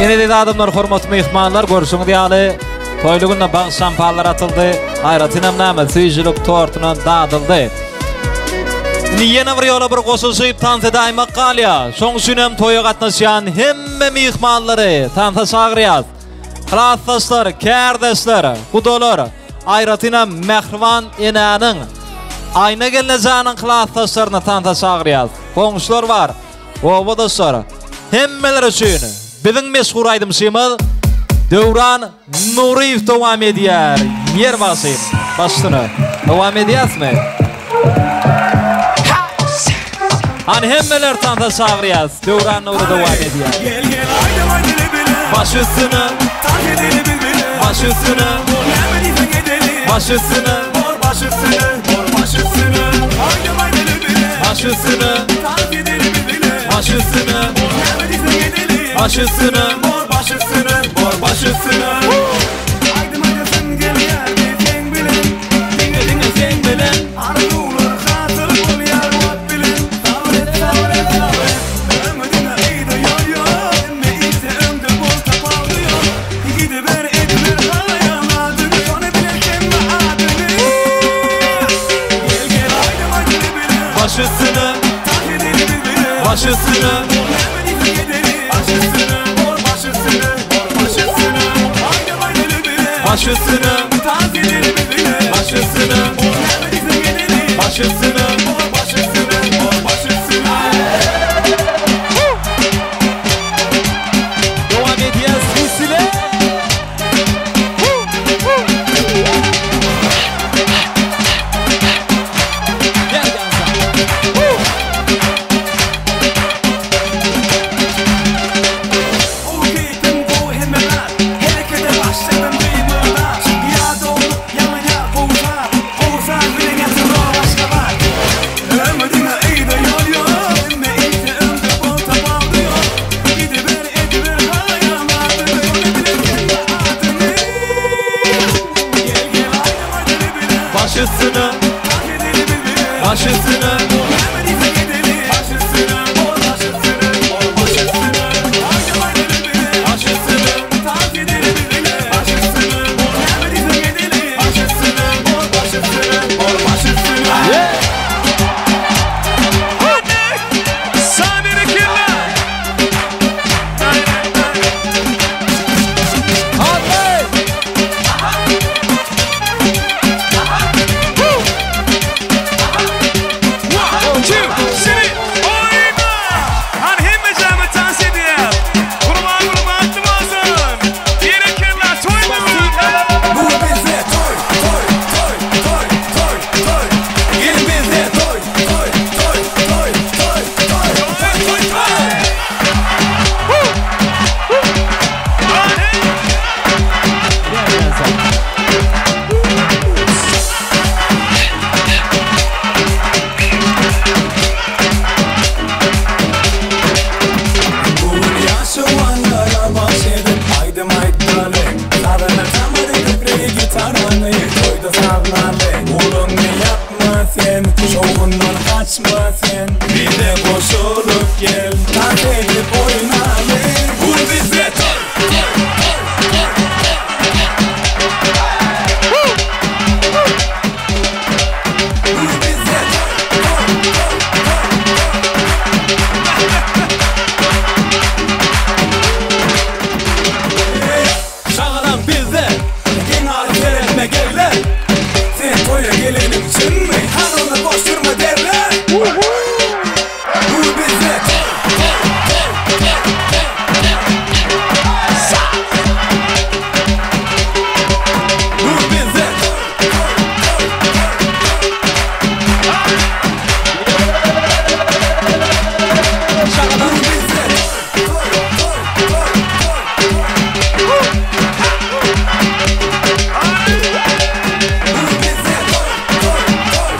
Ene eziz adamlar, hormatly myhmanlar, görşüňiz ýaly, toýly günde bagt şampanlar atyldy. Aýratynam näme, süýjülik tortundan dadyldy. Indi ýene bir ýola bir goşulyşyp tans edäýmek galýar. Şoň üçin hem toýa gatnaşýan hemme myhmanlary tansa çagyrýas. Klasdaşlar, kärdeşler, gudalar, aýratynam mähriban enäniň, Aýna gelnejäniň klasdaşlaryny tansa çagyrýas. Goňşular bar. Obadaşlar, hemmeler üçin biziň meşhur aýdymçymyz Döwran Nuryýew dowam edýär. Ýer bagşym, baş üstüne. Dowam edýäsmi? Hany hemmeler tansa çagyrýas. Döwran Nury dowam edýär. Gel gel aýdym aýdyly bile. Baş üstüne. Tans edeli biz bile. Baş üstüne. Bor näme diýseň edeli. Baş üstüne. Bor baş üstüne. Bor baş üstüne. Aýdym aýdyly bile. Baş üstüne. Tans edeli biz bile. Baş üstüne. Bor näme diýseň edeli. Baş üstüne. Bor baş üstüne. Bor baş üstüne. Aýdym aýdasym gelýärdi seň bilen. Diňe diňe seň bilen. Arzuwlar hasyl bolýar wagt bilen. Sabyr et sabyr et sabyr et. Öňe diňe yza ýol ýok. Hemme işde öňde bol tapawudy ýok. Gidiber ediber halaýan adyny. Şony biler hemme adyny. Gel gel aýdym aýdyly bile. Baş üstüne. Tans edeli biz bile. Baş üstüne. Bor näme diýseň edeli. Baş üstüne. Bor baş üstüne. Bor baş üstüne. Aýdym aýdyly bile. Baş üstüne. Tans edeli biz bile. Baş üstüne. Bor näme diýseň edeli. Baş üstüne. Bor baş üstüne. Bor baş üstüne. Dowam edýäs Hüsile. Gel Ganza. Gowy keýpim gowy hemme zat Herekete başladym duýmada Ýa dolup ýanýar gowy zat Gowy saz bilen ýatyrok Aşgabat Öňe diňe yza ýol ýok Hemme işde öňde bol tapawudy ýok Gidiber ediber halaýan adyny Şony biler hemme adyny Gel gel aýdym aýdyly bile Baş üstüne. Tans edeli biz bile Baş üstüne. Bor näme diýseň edeli Baş üstüne Bor baş üstüne Bor baş üstüne Aýdym aýdyly bile Baş üstüne. Tans edeli biz bile Baş üstüne Bor näme diýseň edeli Baş üstüne Bor baş üstüne Bor baş üstüne Sabiri Killa. One, two, three, oyna! Hani hemme jamy tans edýär. Gurban gurban olsun. Berekella toý bolsun. Bu bizde toý, toý, toý, toý, toý, toý. Gelin bizde toý, toý, toý, toý, toý, toý, toý, toý, toý. Gel Ganza. Bugün ýaşawanlara baş edip aýdym aýtmaly. Sazyna tamady köpregi gitarany toýda sazlaly. Ulyňy ýapma sen, şowhundan gaçma sen. Bize goşulyp gel, tans edip oýnaly. Bu bizde toý, toý, toý, toý, toý. Bu bizde toý, toý, toý, toý, Şagalan bizde Geň alyp seretme geller Sen toýa geleniň çynmy? Han ony boşdurma derler Bu bizde toý, toý, toý, toý, toý, toý. Bu bizde toý, toý, toý, toý, toý. Bu bizde toý, toý, toý, toý, toý. Bu bizde toý, toý, toý,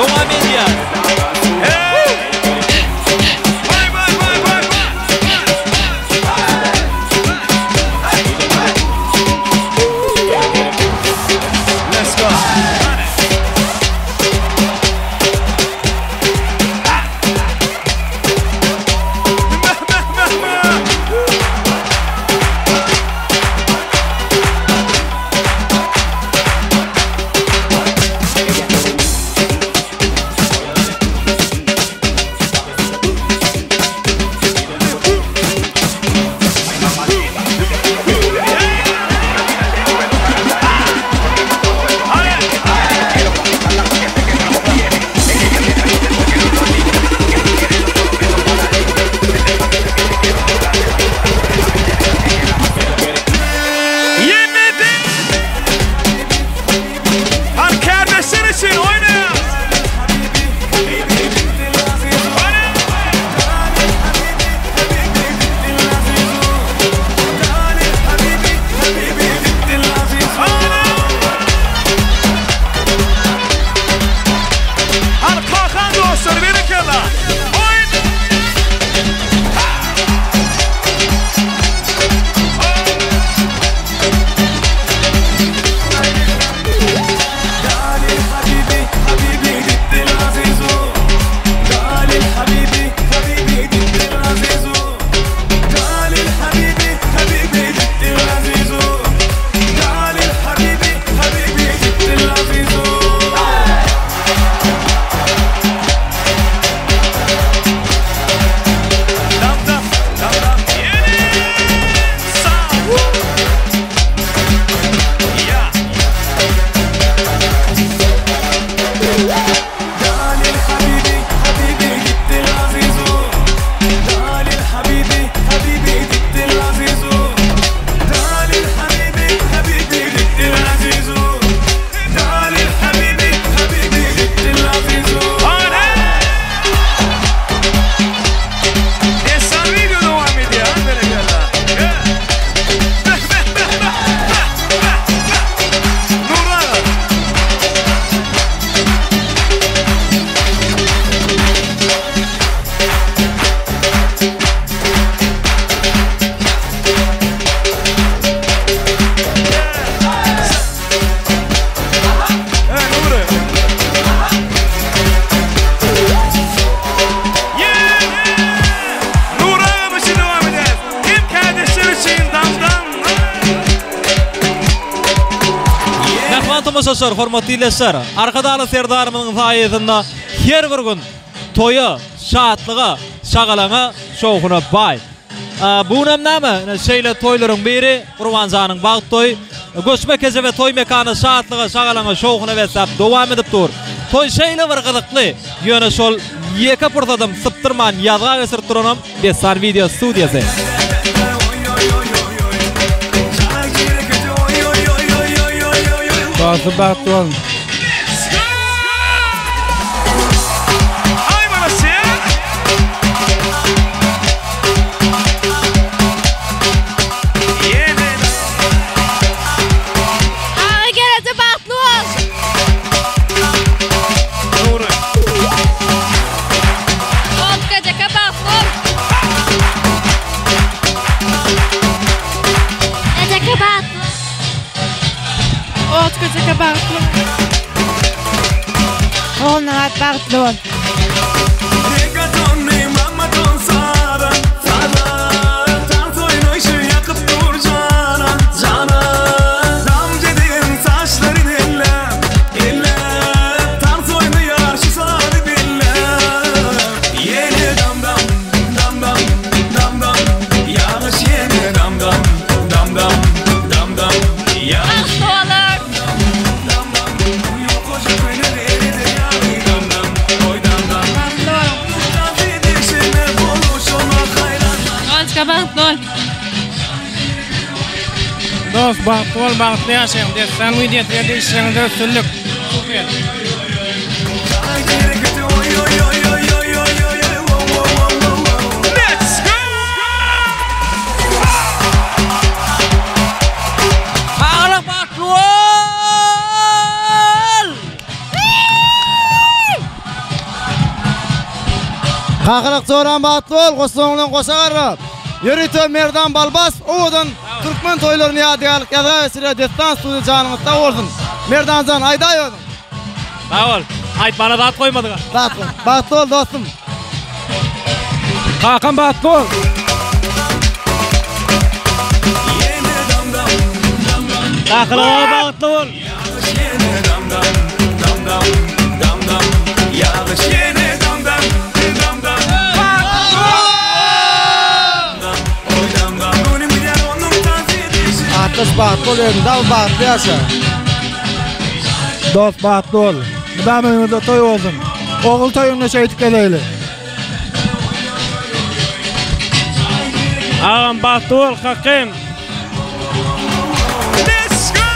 Dowam edýär. Let's go. Yemedi. Hani kardeşler için oyna. Hani kalkan dostlar berekella. Oyna. Destan video devam ediyor. Berekella. Nurhan. Nurhan için devam eder. Kim kardeşler için damdan. Mähriban tomaşaçylar, hormatly ildeşler, Arkadagly Serdarymyzyň saýasynda her bir gün toýa, şatlyga, şagalaňa, şowhuna baý. Bu günem näme? Ine şeýle toýlaryň biri Gurbanjanyň bagt toýy. Göçme kejebe toý mekany şatlyga, şagalaňa, şowhuna besläp dowam edip dur. Toý şeýle bir gyzykly, ýöne şol ýeke pursadam sypdyrman ýazga geçirip duranam Dessan wideo studiýasy. Dostum bagtly bolun. Ay bana sen. Aga geleje bagtly bol. Bol gejeke bagtly bol. Gejeke bagtly bol. Ot gejeke bagtly bol. Ogulnabat bagtly bol. Bagtly bolar. Olçka bagtly bol. Dost bagtly bol bagtly ýaşaň Dessan wideo size işleriňizde üstünlik. Super. Let's go! Saglyk bagtly bol! Kakalak joram bagtly bol, goşlaň bilen goşa garra. Ýörite Merdan Balbas owadan türkmen toýlaryny ýadygärlik ýazga geçirýär Dessan studiýa janyňyz sag bolsun. Merdanjan aýdaý özüň. Sag bol. Aýtmana zat goýmadyň. Zat goý. Bagtly bol dostum. Kakam bagtly bol. Kakalak bagtly bol. Atdaş bagtly bol özüň dagy bagtly ýaşa. Dost bagtly bol. Mydama öýüňizde toý bolsun. Ogul toýuňda şeýdip gezeýli. Agam bagtly bol kakam. Let's go!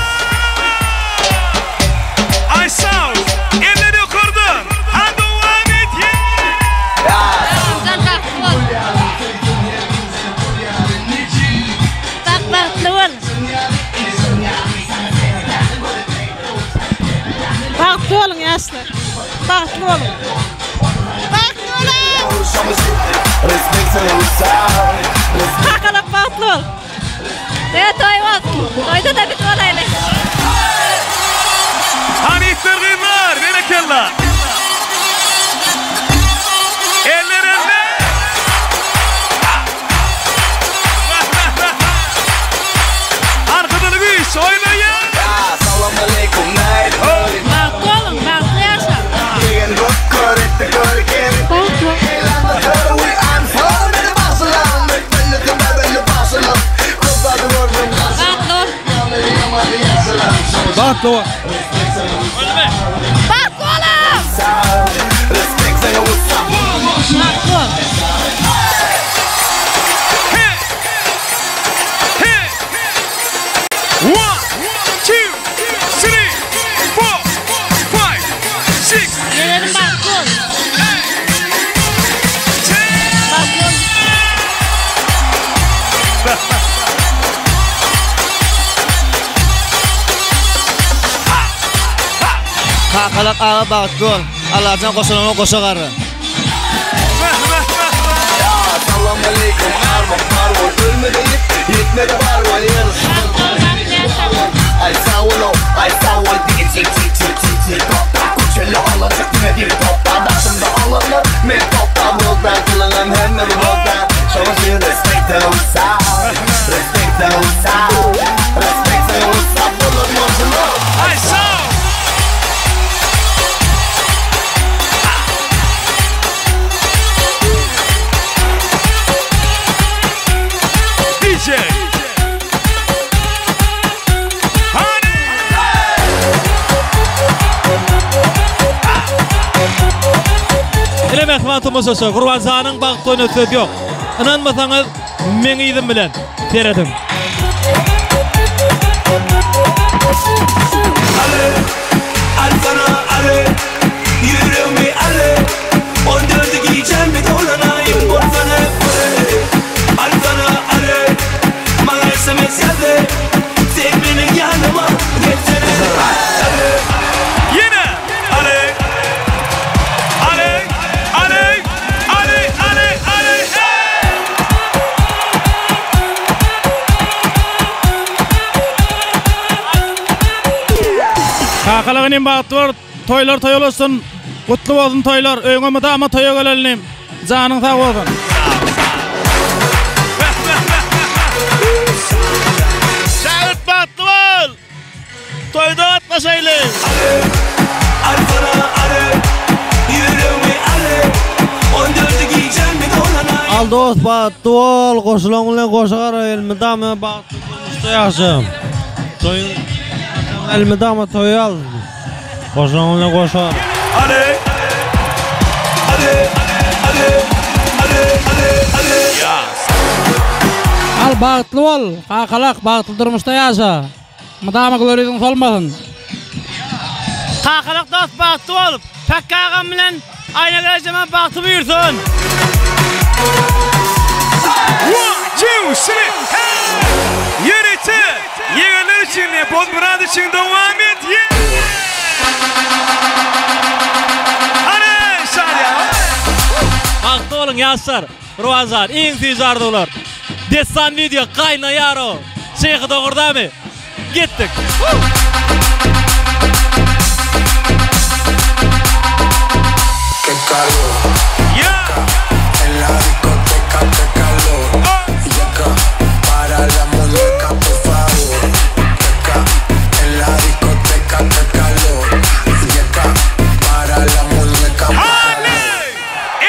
Ay sağ ol. Eller yukarıda. Ha devam et. Sen bagtly bol. Bak bagtly bol. Bagtly boluň ýaşlar. Bagtly boluň. Bagtly boluň. Kakalak bagtly bol. Diňe toý bolsun. Toýda-da biz bolaýly. Hany itler gyzlar berekella. Eller eller. Arkadan güýç oýnaýar. Bagtly boluň, bagtly ýaşaň. Bagtly bol. Bagtly boluň! Bagtly bol. One, two, three, four, five, six. Ýegenim bagtly bol. Bagtly bol. Kakalak aga bagtly bol. Allajan goşalana goşa garra. Ay sağ ol. DJ. Hany. Ile mähriban tomaşaçy, Gurbanjanyň bagt toýuna söz ýok. Ynanmasaňyz, meň yzym bilen serediň. Ale, al sana ale, ýüregimi ale, On dördi gijämi dolanaýyn bolsana ale, Al sana ale, maňa sms ýaz-e, Sen meniň ýanyma gelsene ale. Ýene ale, ale, ale, ale, ale, ale, hey! Kakalyk inim bagtly bol toýlar toý bolsun gutly bolsun toýlar öýüňe mydama toýa geleli inim janyň sag bolsun. Şägirt bagtly bol! Toýda gatnaşaýly! Al dost bagtly bol goşulan bilen goşa gara elmydama bagtly durmuşda ýaşa. Toýuň elmydama toý al. Goşulan bilen goşa. Al bagtly bol kakalak bagtly durmuşda ýaşa. Mydama güler ýüzüň solmasyn. Kakalyk dost bagtly bol. Pekge agam bilen Aýnagül ejeme bagty buýursun. One, two, three, hey! Ýörite ýegenler üçin Bozmyrat üçin dowam et. Hany, Şadyýan. Bagtly boluň ýaşlar. Gurbanjan iň süýji arzuwlar. Dessan wideo gaýnaýar-ow. Şyhy dogurdamy? Gitdik.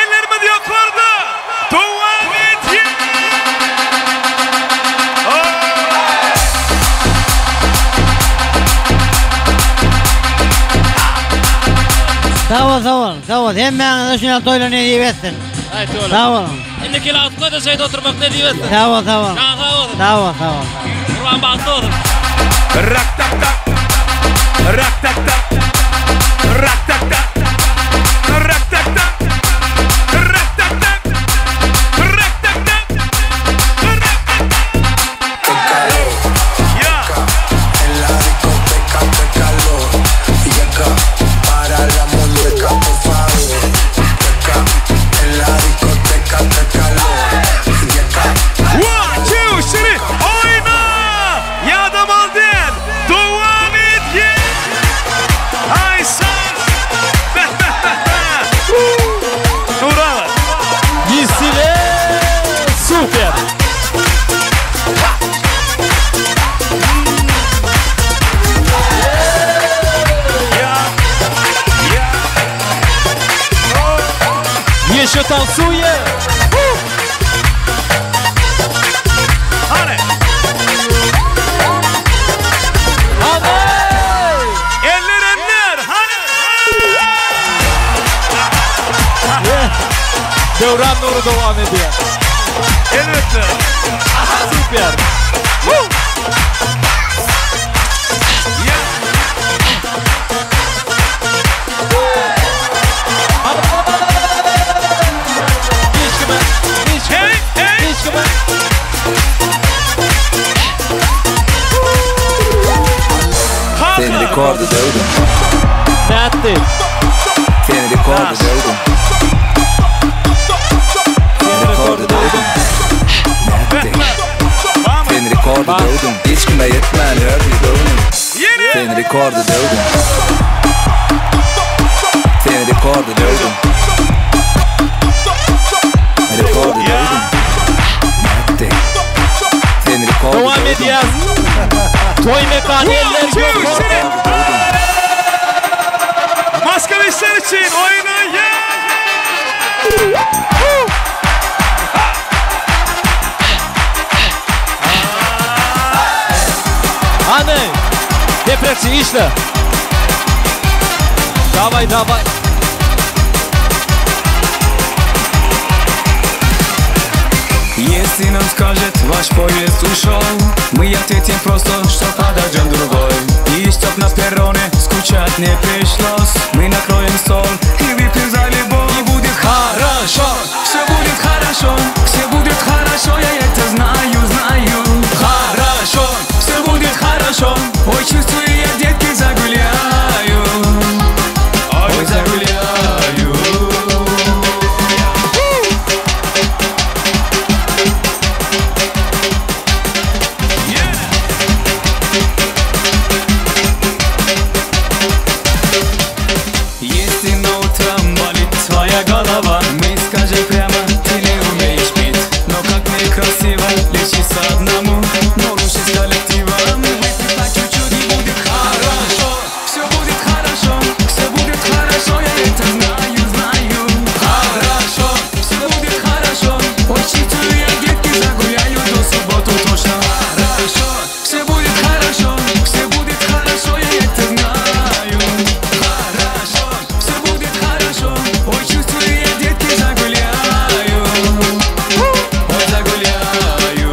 Ellerimiz ýokarda! Dowam edýär! Sag bol sag bol sag bol hemmäňize şu ýaly toýlar nesip etsin. Sag boluň. Indiki ýyl agtyk-da şeýdip oturmak nesip etsin. Sag bol sag bol. Janyň sag bolsun. Sag bol sag bol. Gurban bagtly bolsun. Rak tak tak. Rak tak tak. Rak tak tak. Rak tak tak. Rak tak tak. Rak tak tak. One, two, three, oýna! Ýadamaly däl, dowam edýär! Aý saz! Nurana! Ýesile super! Ýeşe tansuýe! Hany! Eller eller! Hany! Döwran Nury dowam edýär. Elbetde. Super. Hey, hey! Seni rekordy döwdüm. Nätdi? Seni rekordy döwdüm. Seni rekordy döwdüm. Nätdi? Seni rekordy döwdüm. Hiç kime ýetmän ýördi göwnüm. Seni rekordy döwdüm. Seni rekordy döwdüm. Rekordy döwdüm. Nätdi? Seni rekordy Dowam döwdüm. edýär. Toý mekany eller ýokarda. Moskwiçler üçin oýna! Hany, deprekçi işle. Dawaj, dawaj. Если нам скажет, ваш поезд ушел, Мы ответим просто, что подождем другой. И чтоб на перроне скучать не пришлось, Мы накроем стол и выпьем за любовь. И будет хорошо, все будет хорошо, все будет хорошо, я это знаю, знаю. Хорошо, все будет хорошо, ой, чувствую я, детки, загуляю. Ой, загуляю. Если на утром болит твоя голова, Мы скажем прямо, ты не умеешь пить. Но как некрасиво лечиться одному, Но лучше с коллективом. Выпей по чуть-чуть и будет хорошо. Все будет хорошо, все будет хорошо, я это знаю, знаю. Хорошо, все будет хорошо. Ой, чувствую я, детки, загуляю до субботу точно. Хорошо, все будет хорошо, все будет хорошо, я это знаю. Хорошо, все будет хорошо. Ой, чувствую я, детки, загуляю. Ой, загуляю.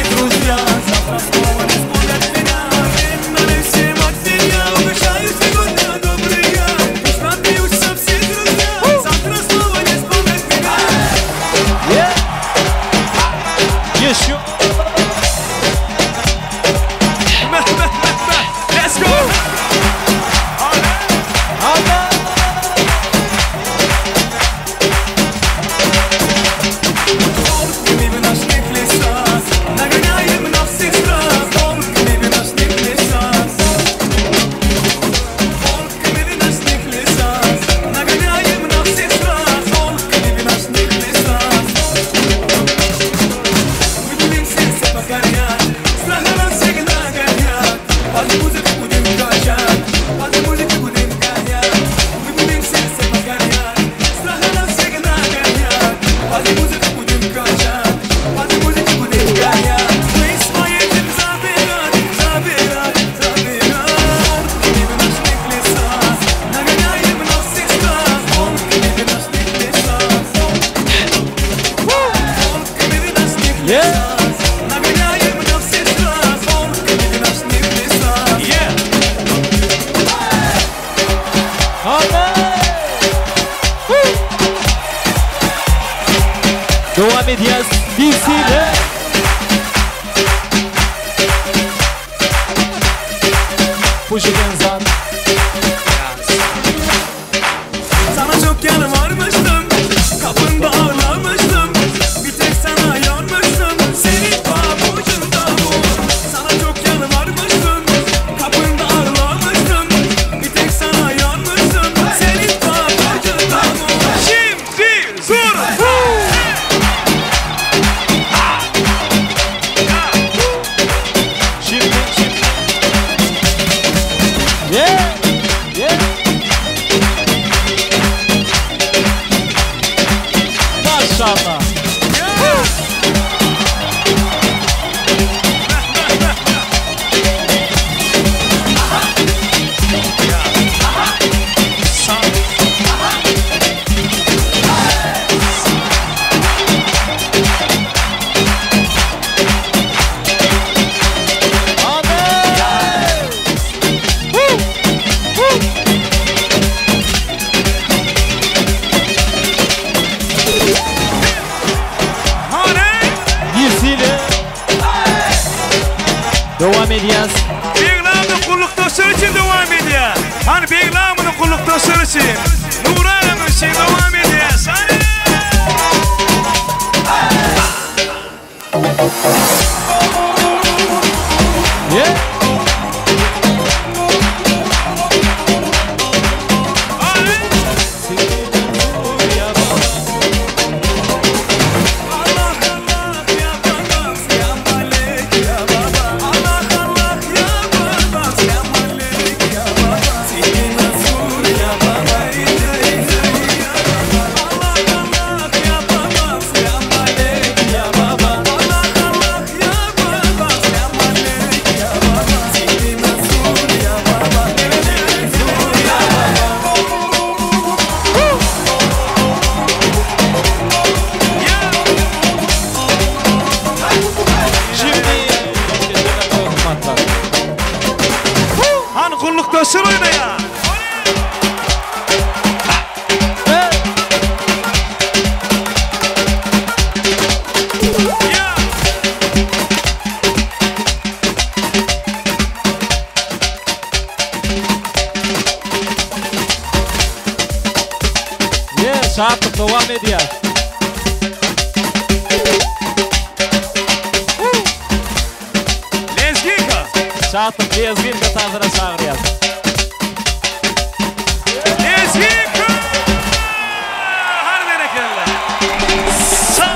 все друзья. Завтра снова не вспомнят меня. Видно всем от меня. Угощаю сегодня добрый я. Пусть напьются все друзья. Завтра снова не вспомнят меня. Еще. Let's go. Волками в ночных лесах нагоняем на всех страх. Волками в ночных лесах. Волками в ночных лесах нагоняем на всех страх. Волками в ночных лесах. Мы будем сердце покорять, страна нас всегда горят. Под музыку будем качать, под музыку будем гонять. Мы будем сердце покорять, страна нас всегда горят. Под музыку будем качать, под музыку будем гонять. Мы своих забирать, забирать, забирать. Волками в ночных лесах нагоняем на всех страх. Волками в ночных лесах. Волками в ночных лесах нагоняем на всех страх. Волками в ночных лесах. Dowam edýäs DC-de. Puşiken zat. Sana çok yalvarmıştım, kapında ağlamıştım. Bir tek sana yanmıştım, senin pabucunda bu. Sana çok yalvarmıştım, kapında ağlamıştım. Bir tek sana yanmıştım, senin pabucunda bu. Şimdi zur. Şimdi şimdi. Yeah. Yeah. Maşallah. DC-de. Dowam edýäs. Beglamyň gullukdaşlary üçin dowam edýär. Hani Beglamyň gullukdaşlary üçin. Nuranymyň üçin dowam edýär. Hany. Yeah. Allah Allah ya babam, selam aleyk ya baba. Allah Allah ya babam, selam aleyk ya baba. Seni Mansur ya baba, ya baba. Allah Allah ya babam, selam aleyk ya baba. Allah Allah ya babam, selam aleyk ya baba. Seni Mansur ya baba, Mansur ya baba. Şimdi hizmetler. Hani gullukdaşlar oýnaýar. Yeah, şatlyk dowam edýär. Lezginka. Şatlyk lezginka tansyna çagyrýar. Lezginka. Hadi berekella. Sağ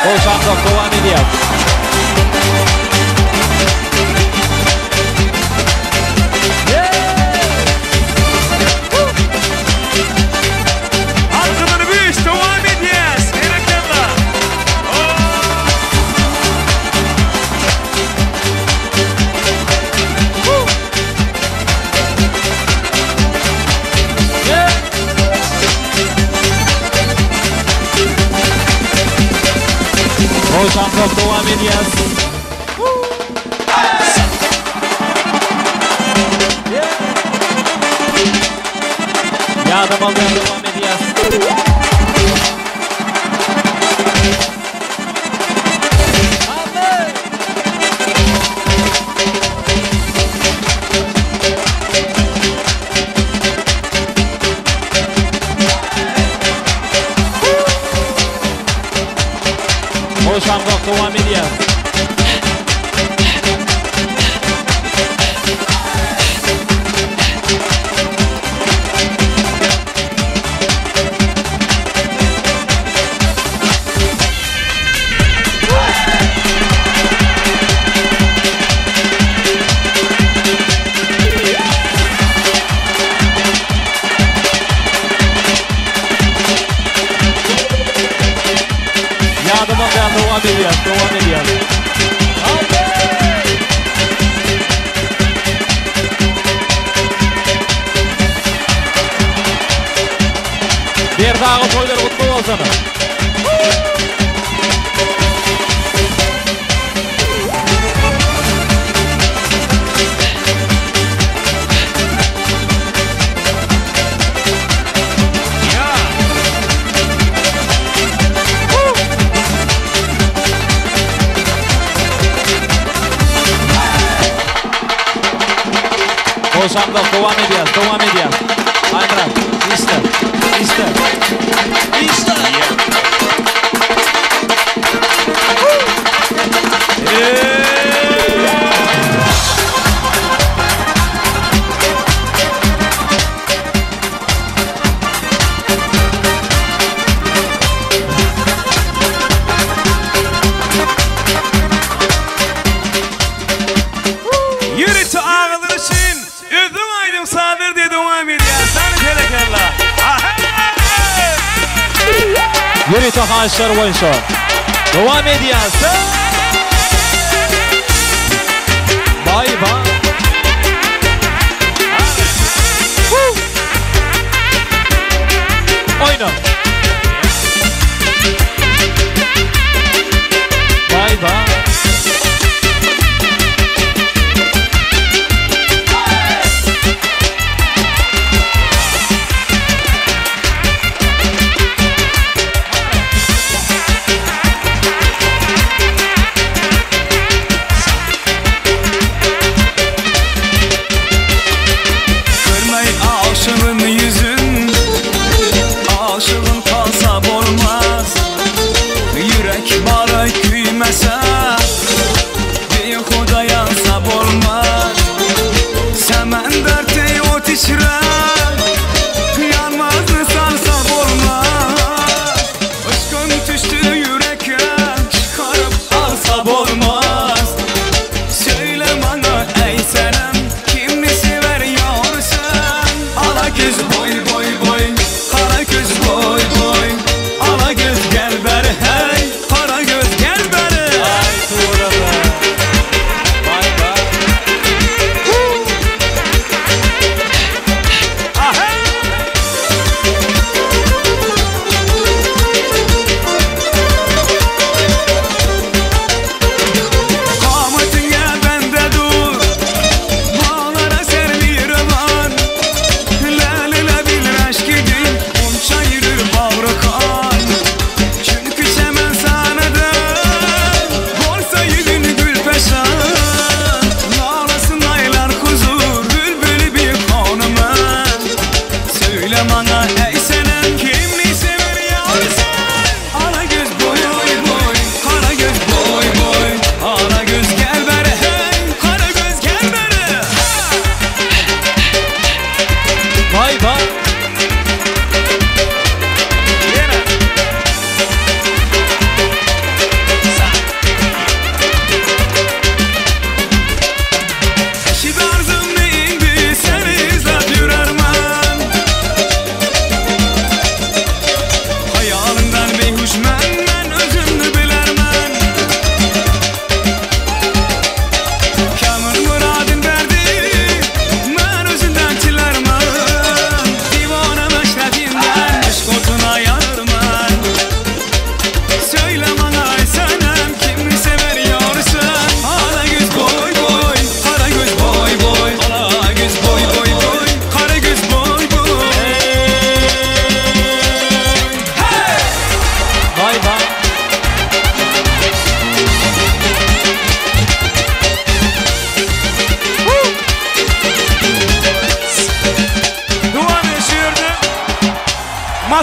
Bol şatlyk dowam edýär. Halkının büyük devam edýär. Berekella. Goşamzok dowam edýäs. Ýadamazdan dowam edýäs. Goşamzok dowam edýär. Ýadyma gel dowam edýär, dowam edýär. Berdaga toýlar gutly bolsun. Goşamda dowam edýär, dowam edýär. Aýmyrat, işle, işle, işle. Ýörite agalar üçin özüň aýdym sazlar diýe dowam edýär. Sany berekella. Ýörite haýyşlar boýunça dowam edýär. Baý baý. Oýna. Baý baý.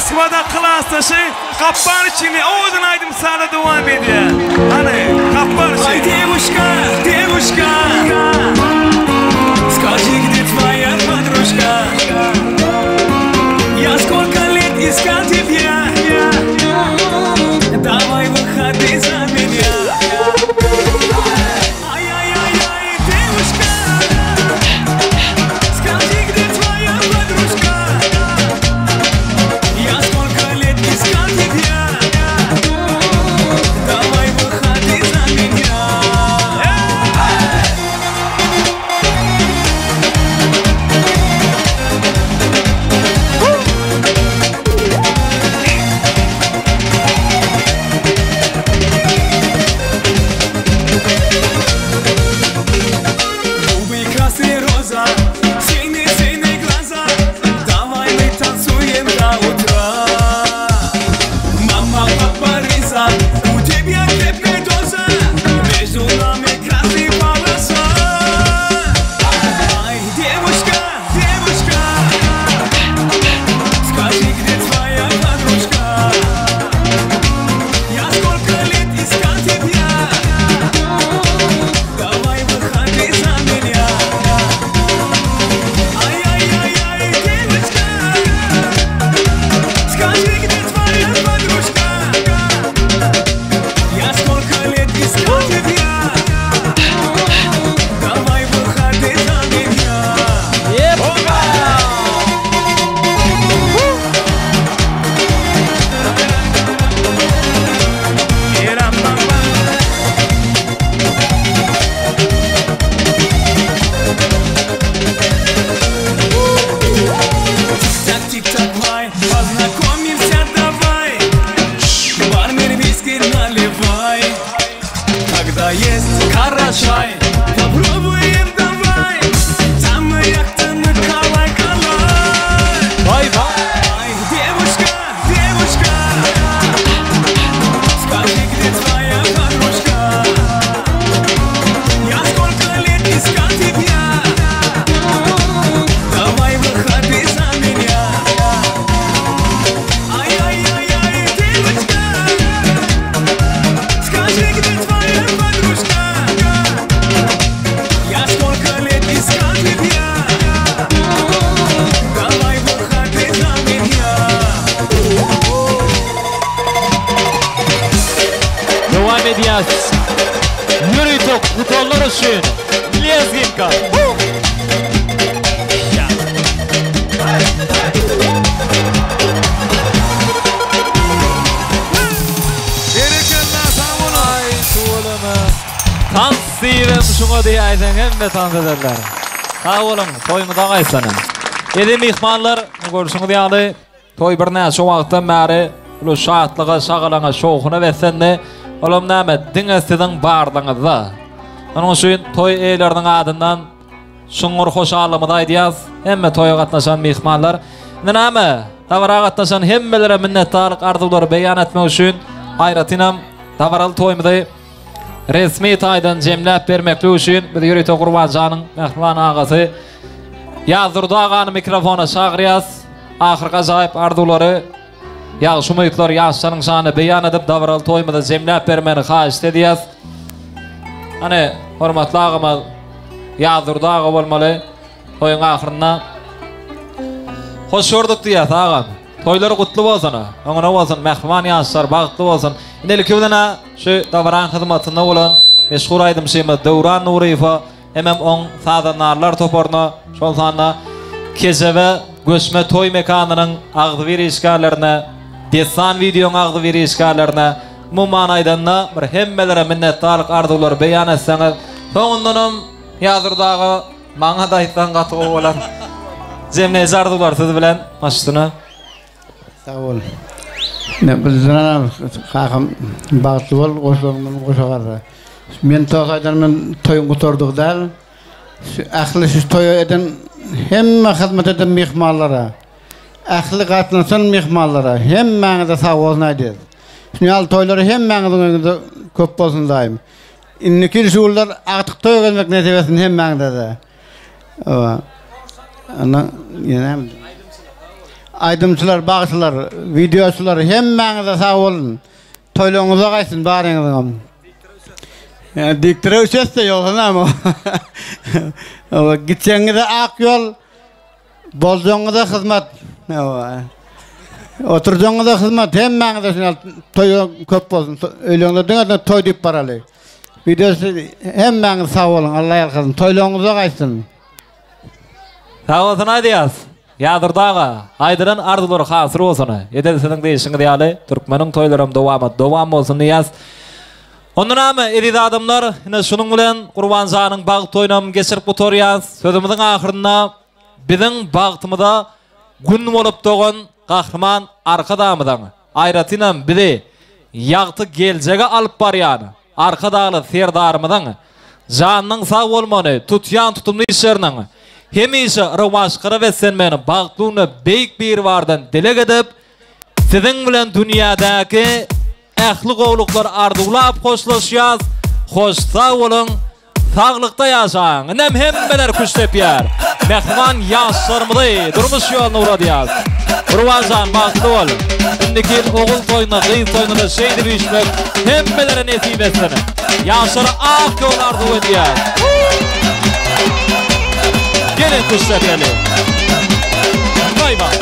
Moskwada klasdaşy Gapbar üçin owadan aýdym saza dowam edýär. Hany, Gapbar üçin. Aý dewuşka, dewuşka. Skaži gde tvoja podružka? Ja skolko let iskal tebya. Dawaj wychody za меня. Ay-ay-ay-ay, dewuşka. Skaži gde tvoja podružka? Я сколько лет искал тебя. Давай выходи за меня. Губы красные роза, синие-синие глаза. Давай мы танцуем до утра. Мама, папа, Риза, у тебя крепкая доза. Между нами красный полоса. Ай, девушка, девушка, скажи, где твоя подружка? Я сколько лет искал тебя. Давай выходи за меня. Ай-яй-яй-яй, девочка, скажи, где твоя подружка? Я сколько лет искал тебя. Давай выходи за меня. Тик-так, тик-так, вай, познакомимся давай. Бармен виски наливай. Когда есть карачай, попробуем давай. Там яхта мы калай-калай. Ай, девушка, девушка, скажи, где твоя подружка? Я сколько лет искал тебя. Давай выходи за меня. Ай-яй-яй-яй, девочка, скажи, где твоя подружка? Я сколько лет искал тебя. Давай выходи за меня. Dowam edýäs. Ýörite gutanlar üçin lezginka. Berekella sag boluň. Aý tüweleme. Tans diýibem şuňa diýäýseň hemme tans ederler. Sag boluň, toýuňyz agaýsana. Eziz myhmanlar, görşüňiz ýaly Toý birnäçe wagtdan bäri uly şatlyga, şagalaňa, şowhuna beslendi. Olam näme, diňe siziň barlygyňyzda. Şonuň üçin toý eýeleriniň adyndan çuňňur hoşallygymyzy aýdýarys. Hemme toýa gatnaşan myhmanlar. Indi näme, dabara gatnaşan hemmelere minnetdarlyk arzuwlary beýan etmek üçin aýratynam dabaraly toýumyzy resmi taýdan jemläp bermeklik üçin biz ýörite Gurbanjanyň mähriban agasy Ýazdurdy agany mikrofona çagyrýas. Ahyrky ajaýyp arzuwlary, ýagşy umytlary ýaşlaryň şanyna beýan edip dabaraly toýumyzy jemläp bermegini haýyşt edýäs. Hany, hormatly agamyz Ýazdurdy aga bolmaly toýuň ahyrynda. Hoş gördük diýýäs agam. Toýlar gutly bolsun, öňüne bolsun, mähriban ýaşlar bagtly bolsun. Indi ilki bilen-ä şu dabaraň hyzmatynda bolan meşhur aýdymçymyz Döwran Nuryýewe hemem oň sazandarlar toparyna, şol sanda Kejebe göçme toý mekanynyň agzybir işgärlerine, Dessan wideoň agzybir işgärlerine, umuman aýdanda bir hemmelere minnetdarlyk arzuwlary beýan etseňiz, soňundanam Ýazdurdy aga maňa-da aýtsaň gaty gowy bolar. Jemleýji arzuwlar siz bilen baş üstüne. Sag bol. Men bizden kakam bagtly bol, goşlaryňdan goşa garra. Men toý aýdan men toýuň gutardygy däl. Şu ähli şu toýa eden hemme hyzmat eden myhmanlara, ähli gatnaşan myhmanlara hemmäňize sag bolsun aýdýas. Şuny ýaly toýlar hemmäňiziň öýüňizde köp bolsun daýym. Indiki ýyl şu günler agtyk toýa gelmek nesip etsin hemmäňize-de. Owa. Ondan ýene näme? Aýdymçylar, bagşylar, wideoçylar hemmäňize sag bolun. Toýlaryňyza gaýtsyn baryňyzyňam. Dikdire üçesde ýogsa näme. Gitjegiňize ak ýol, boljagyňyza hyzmat. Oturjagyňyza hyzmat. Hemmäňize şuny toý köp bolsun. Öýleriňizde diňe toý diýip baraly. Wideoçy hemmäňiz sag boluň. Allah ýalkasyn. Toýlaryňyza gaýtsyn. Sag bolsun aýdýas. Ýadurdy aga, aýdylan arzuwlar hasyl bolsun. Edil siziň diýşiňiz ýaly, türkmeniň toýlaram dowamat dowam bolsun diýýäs. Onda näme, eziz adamlar, ine şunuň bilen Gurban janyň bagt toýunam geçirip gutarýas. Sözümiziň ahyrynda biziň bagtymyza gün bolup dogan Gahryman Arkadagymyzyň, aýratynam bizi ýagty geljege alyp barýan Arkadagly Serdarymyzyň janynyň sag bolmagyny, tutýan tutumly işleriniň hemişe rowaçlyklara beslenmegini bagtly günde Beýik Biribardan dileg edip, siziň bilen dünýädäki ähli gowulyklary arzuwlap hoşlaşýas. Hoş sag boluň! Saglykda ýaşaň! Indem hemmeler küşt depýär. Mähriban ýaşlarymyzy durmuş ýoluna ugradýas. Gurbanjan bagtly bol. Indiki ýyl ogul toýuna, gyz toýuna-da şeýdip üýşmek hemmelere nesip etsin. Ýaşlara ak ýol arzuw edýäs. Geliň küşt depeli. Baý-baý.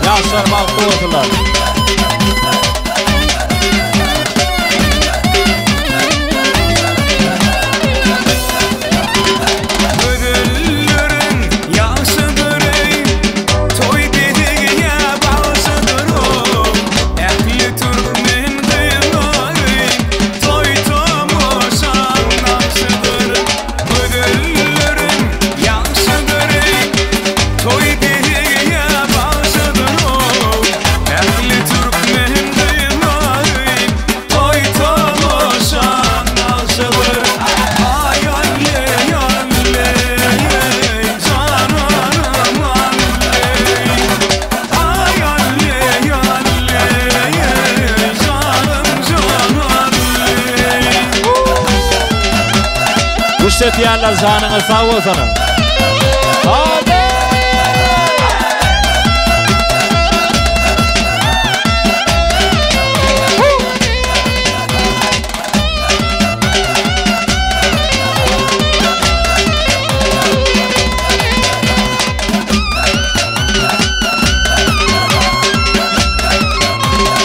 Ýaşlar bagtly bolsunlar. Gözelleriň ýagşydyr eý, Toý bezegi ýa bagşydyr o. Ähli türkmen gyzlary Toý tomaşaň nagşydyr. Gözelleriň ýagşydyr eý, Toý bezegi ýa bagşydyr o. Ähli türkmen gyzlary Toý tomaşaň nagşydyr. Aý alle alle jananam alle Aý alle alle janym jan alle. Guş depýänler janyňyz sag bolsun.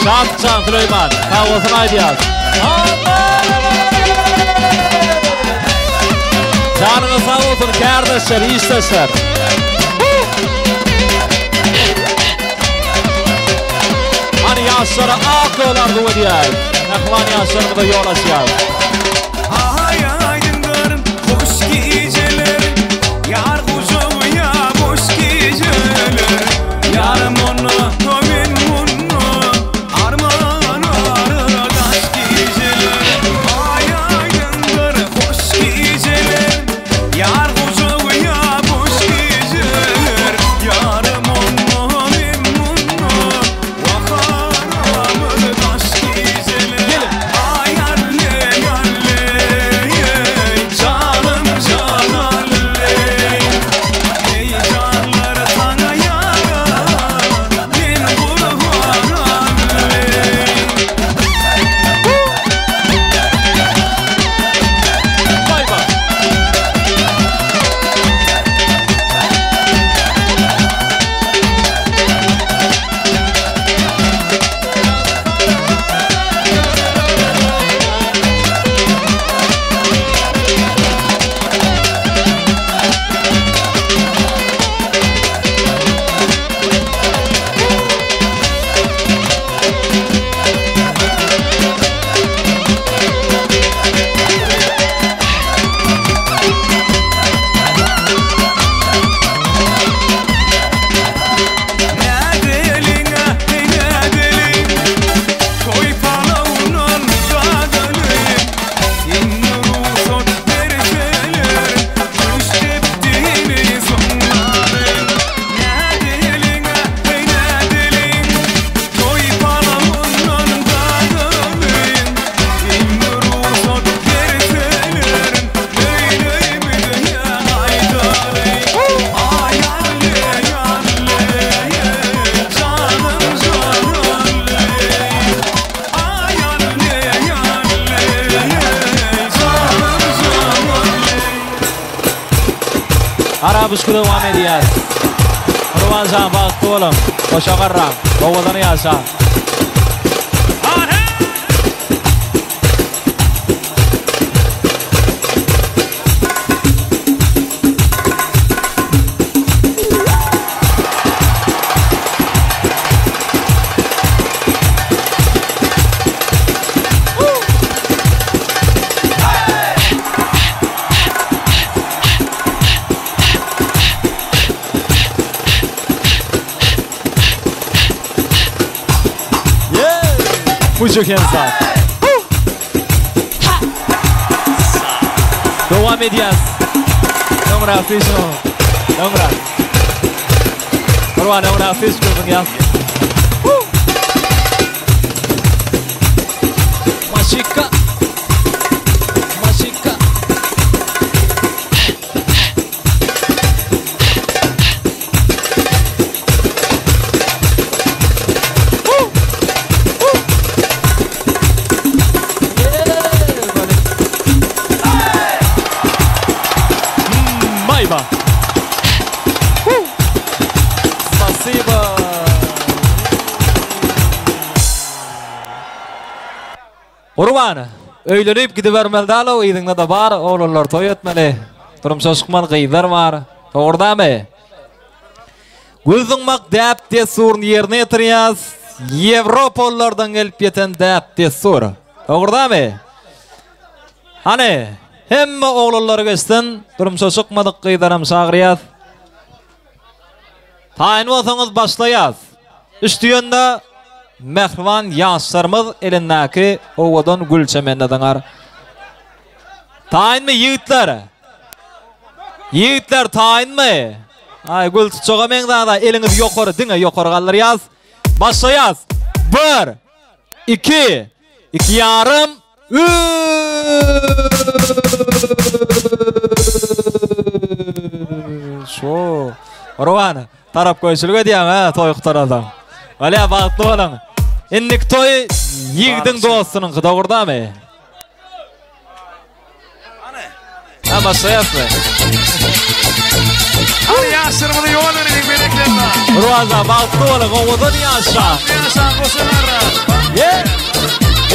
Şatjan Süleýman, sag bolsun aýdýas. Janyňyz sag bolsun kärdeşler, işdeşler. Hany ýaşlara ak ýol arzuw edýäris. Mähriban ýaşlarymyza ýol açýarys. Aý aýdyňdyr hoş gijeler Ýar gujagy ýa boş gijeler Ýarym onda men munda Arman ara daş gijeler Aý aýdyňdyr hoş gijeler Ýar gujagy ýa boş gijeler Ýarym onda men munda Wah aramyz daş gijeler Aý alle alle janym jan. Çarabuşka dowam edýäs. Gurban jan bagtly boluň. Goşa garraň. Owadan ýaşaň. Put your hands up. Dowam edýäs. Öňräk süýşüň. Öňräk. Gurban öňräk süýş gözüň ýaz. Maşika. Maşika. Mayba. Spasiba. Gurban, öýlenip gidibermeli däl-ow, yzyňda-da bar, oglanlar toý etmeli. Durmuşa çykmaly gyzlar bar. Dogry dämi? Gül zyňmak däp-dessuryny ýerine ýetirýäs. Ýewropalylardan gelip ýeten däp-dessur. Dogry dämi? Hany, hemme oglanlar geçsin, durmuşa çykmadyk gyzlaram çagyrýas. Taýyn bolsaňyz başlaýas. Üç diýende mähriban ýaşlarymyz elindäki owadan gül çemenine zyňar. Taýynmy ýigitler? Ýigitler taýynmy? Aý gül tutjaga meňzäňiz eliňizi ýokary diňe ýokary galdyrýas. Başlaýas. Bir, iki, iki ýarym, üç. Şo. Rowana, tarapgöýçülik edýäň hä, toý gutaranda. Bolýa, bagtly boluň. Indiki toý ýigidiň dostunyňky, dogurdamy? Ha başlaýasmy? Hany ýaşlarymyzy ýol bereliň berekella. Roza bagtly boluň, owadan ýaşa. Ýaşaň goşalara. Ye.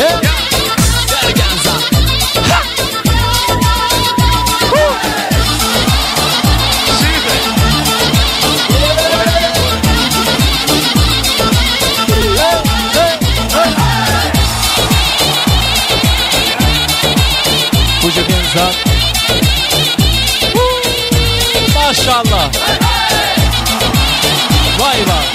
Ye. Bergenza. Ha. Put your hands up. Maşallah. Vay vay.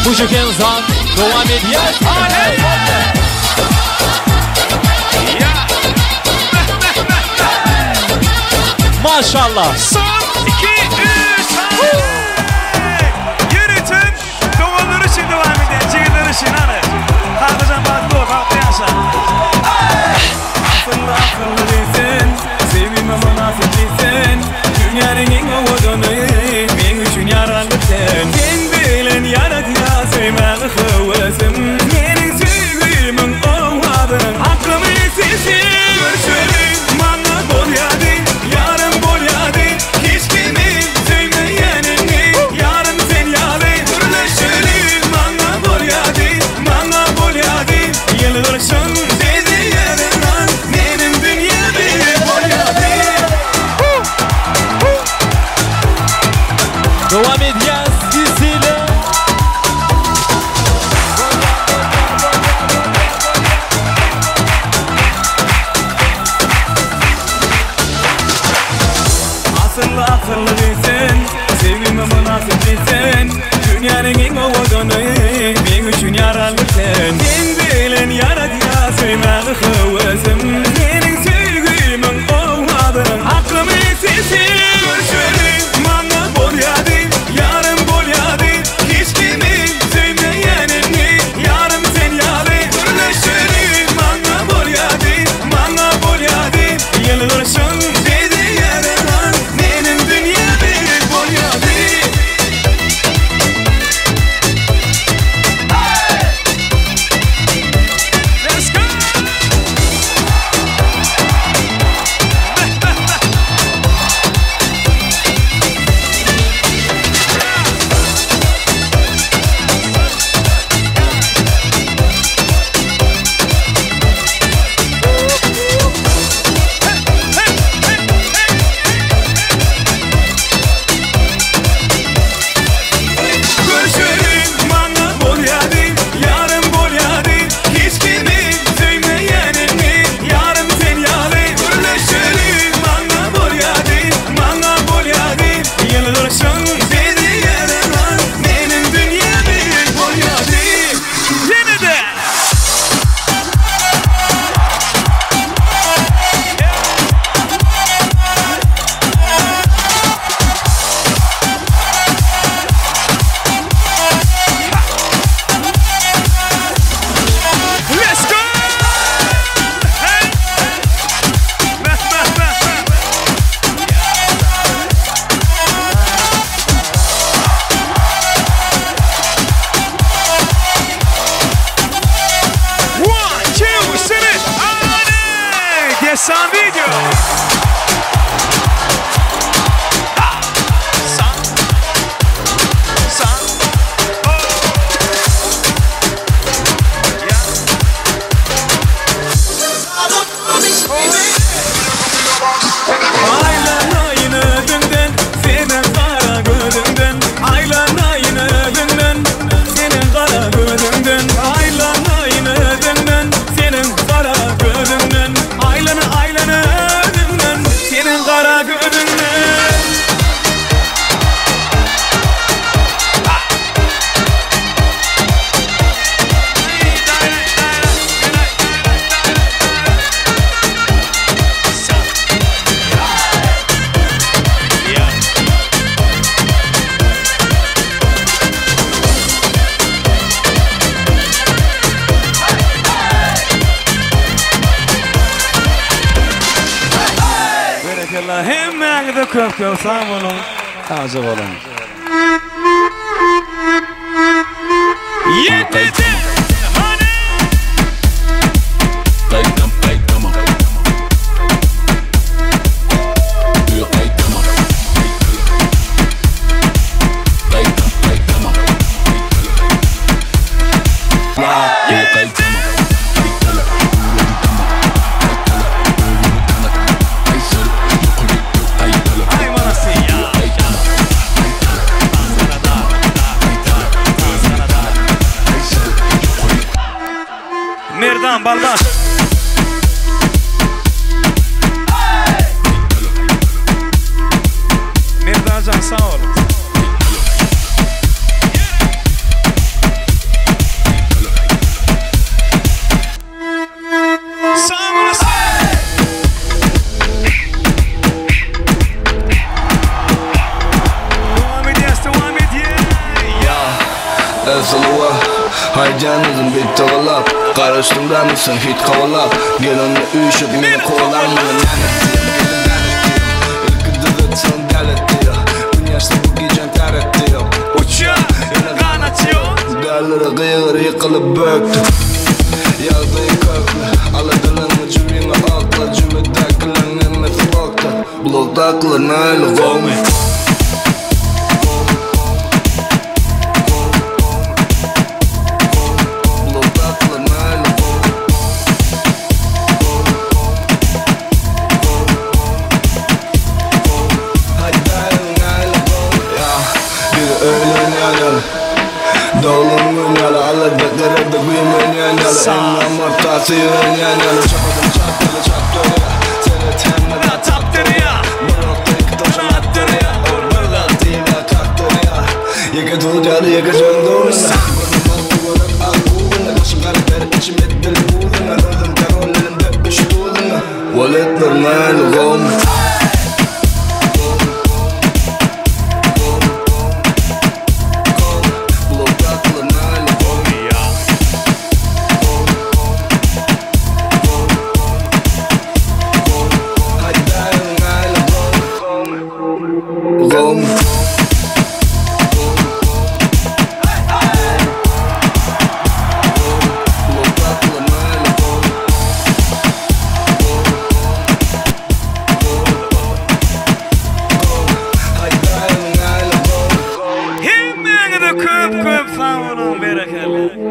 Put your hands up. Dowam edýär. Maşallah. Son 2 3 Ýörite doganlar üçin dowam edýär. Jigerler üçin hany. Kakajan bagtly bol, bagtly ýaşa. Asylly akylly diýsen, söýgime mynasyp diýsen, dünýäniň iň owadany, meň üçin ýaranly sen. Sen bilen ýaradýar söýmäge höwesim, meniň söýgimiň owazynyň aklymy sesi. Görüşeli maňa bolýady, ýarym bolýady, hiç kimi söýmeýänimi, ýarym sen ýaly. Gürleşeli maňa bolýady, maňa bolýady, ýylgyrşyň bezeýärin meniň dünýämi bolýady. Dowam edýäs sesiyle. Asylly akylly diýsen, söýgime mynasyp diýsen, dünýäniň iň owadany, meň üçin ýaranly sen. Sen bilen ýaradýar söýmäge höwesim, meniň söýgimiň owazynyň aklymy sesi. Görüşeli. köp köp sag boluň. Sagja boluň. Ýetmedi. Merdan Balbaş. Merdanjan sag bol. Özüluwa Haýjan özüm bir togalap Garaşdym dämisin hiç kowalap Gelenle üýşüp meni kowalar Muny näme etdim gelin näme etdim Ilki düzet soň däl etdi Gün ýaşsa bu gijäň tär etdi Uçýar ýene ganat ýok Dällere gygyr ýykylyp bökdi Ýagdaýy kökli Aladalanma jübiňe okla Jübüdäkileň hemmesi bokda Blokdakylar nähili gowmy. Hemmäňize köp köp sag boluň berekella.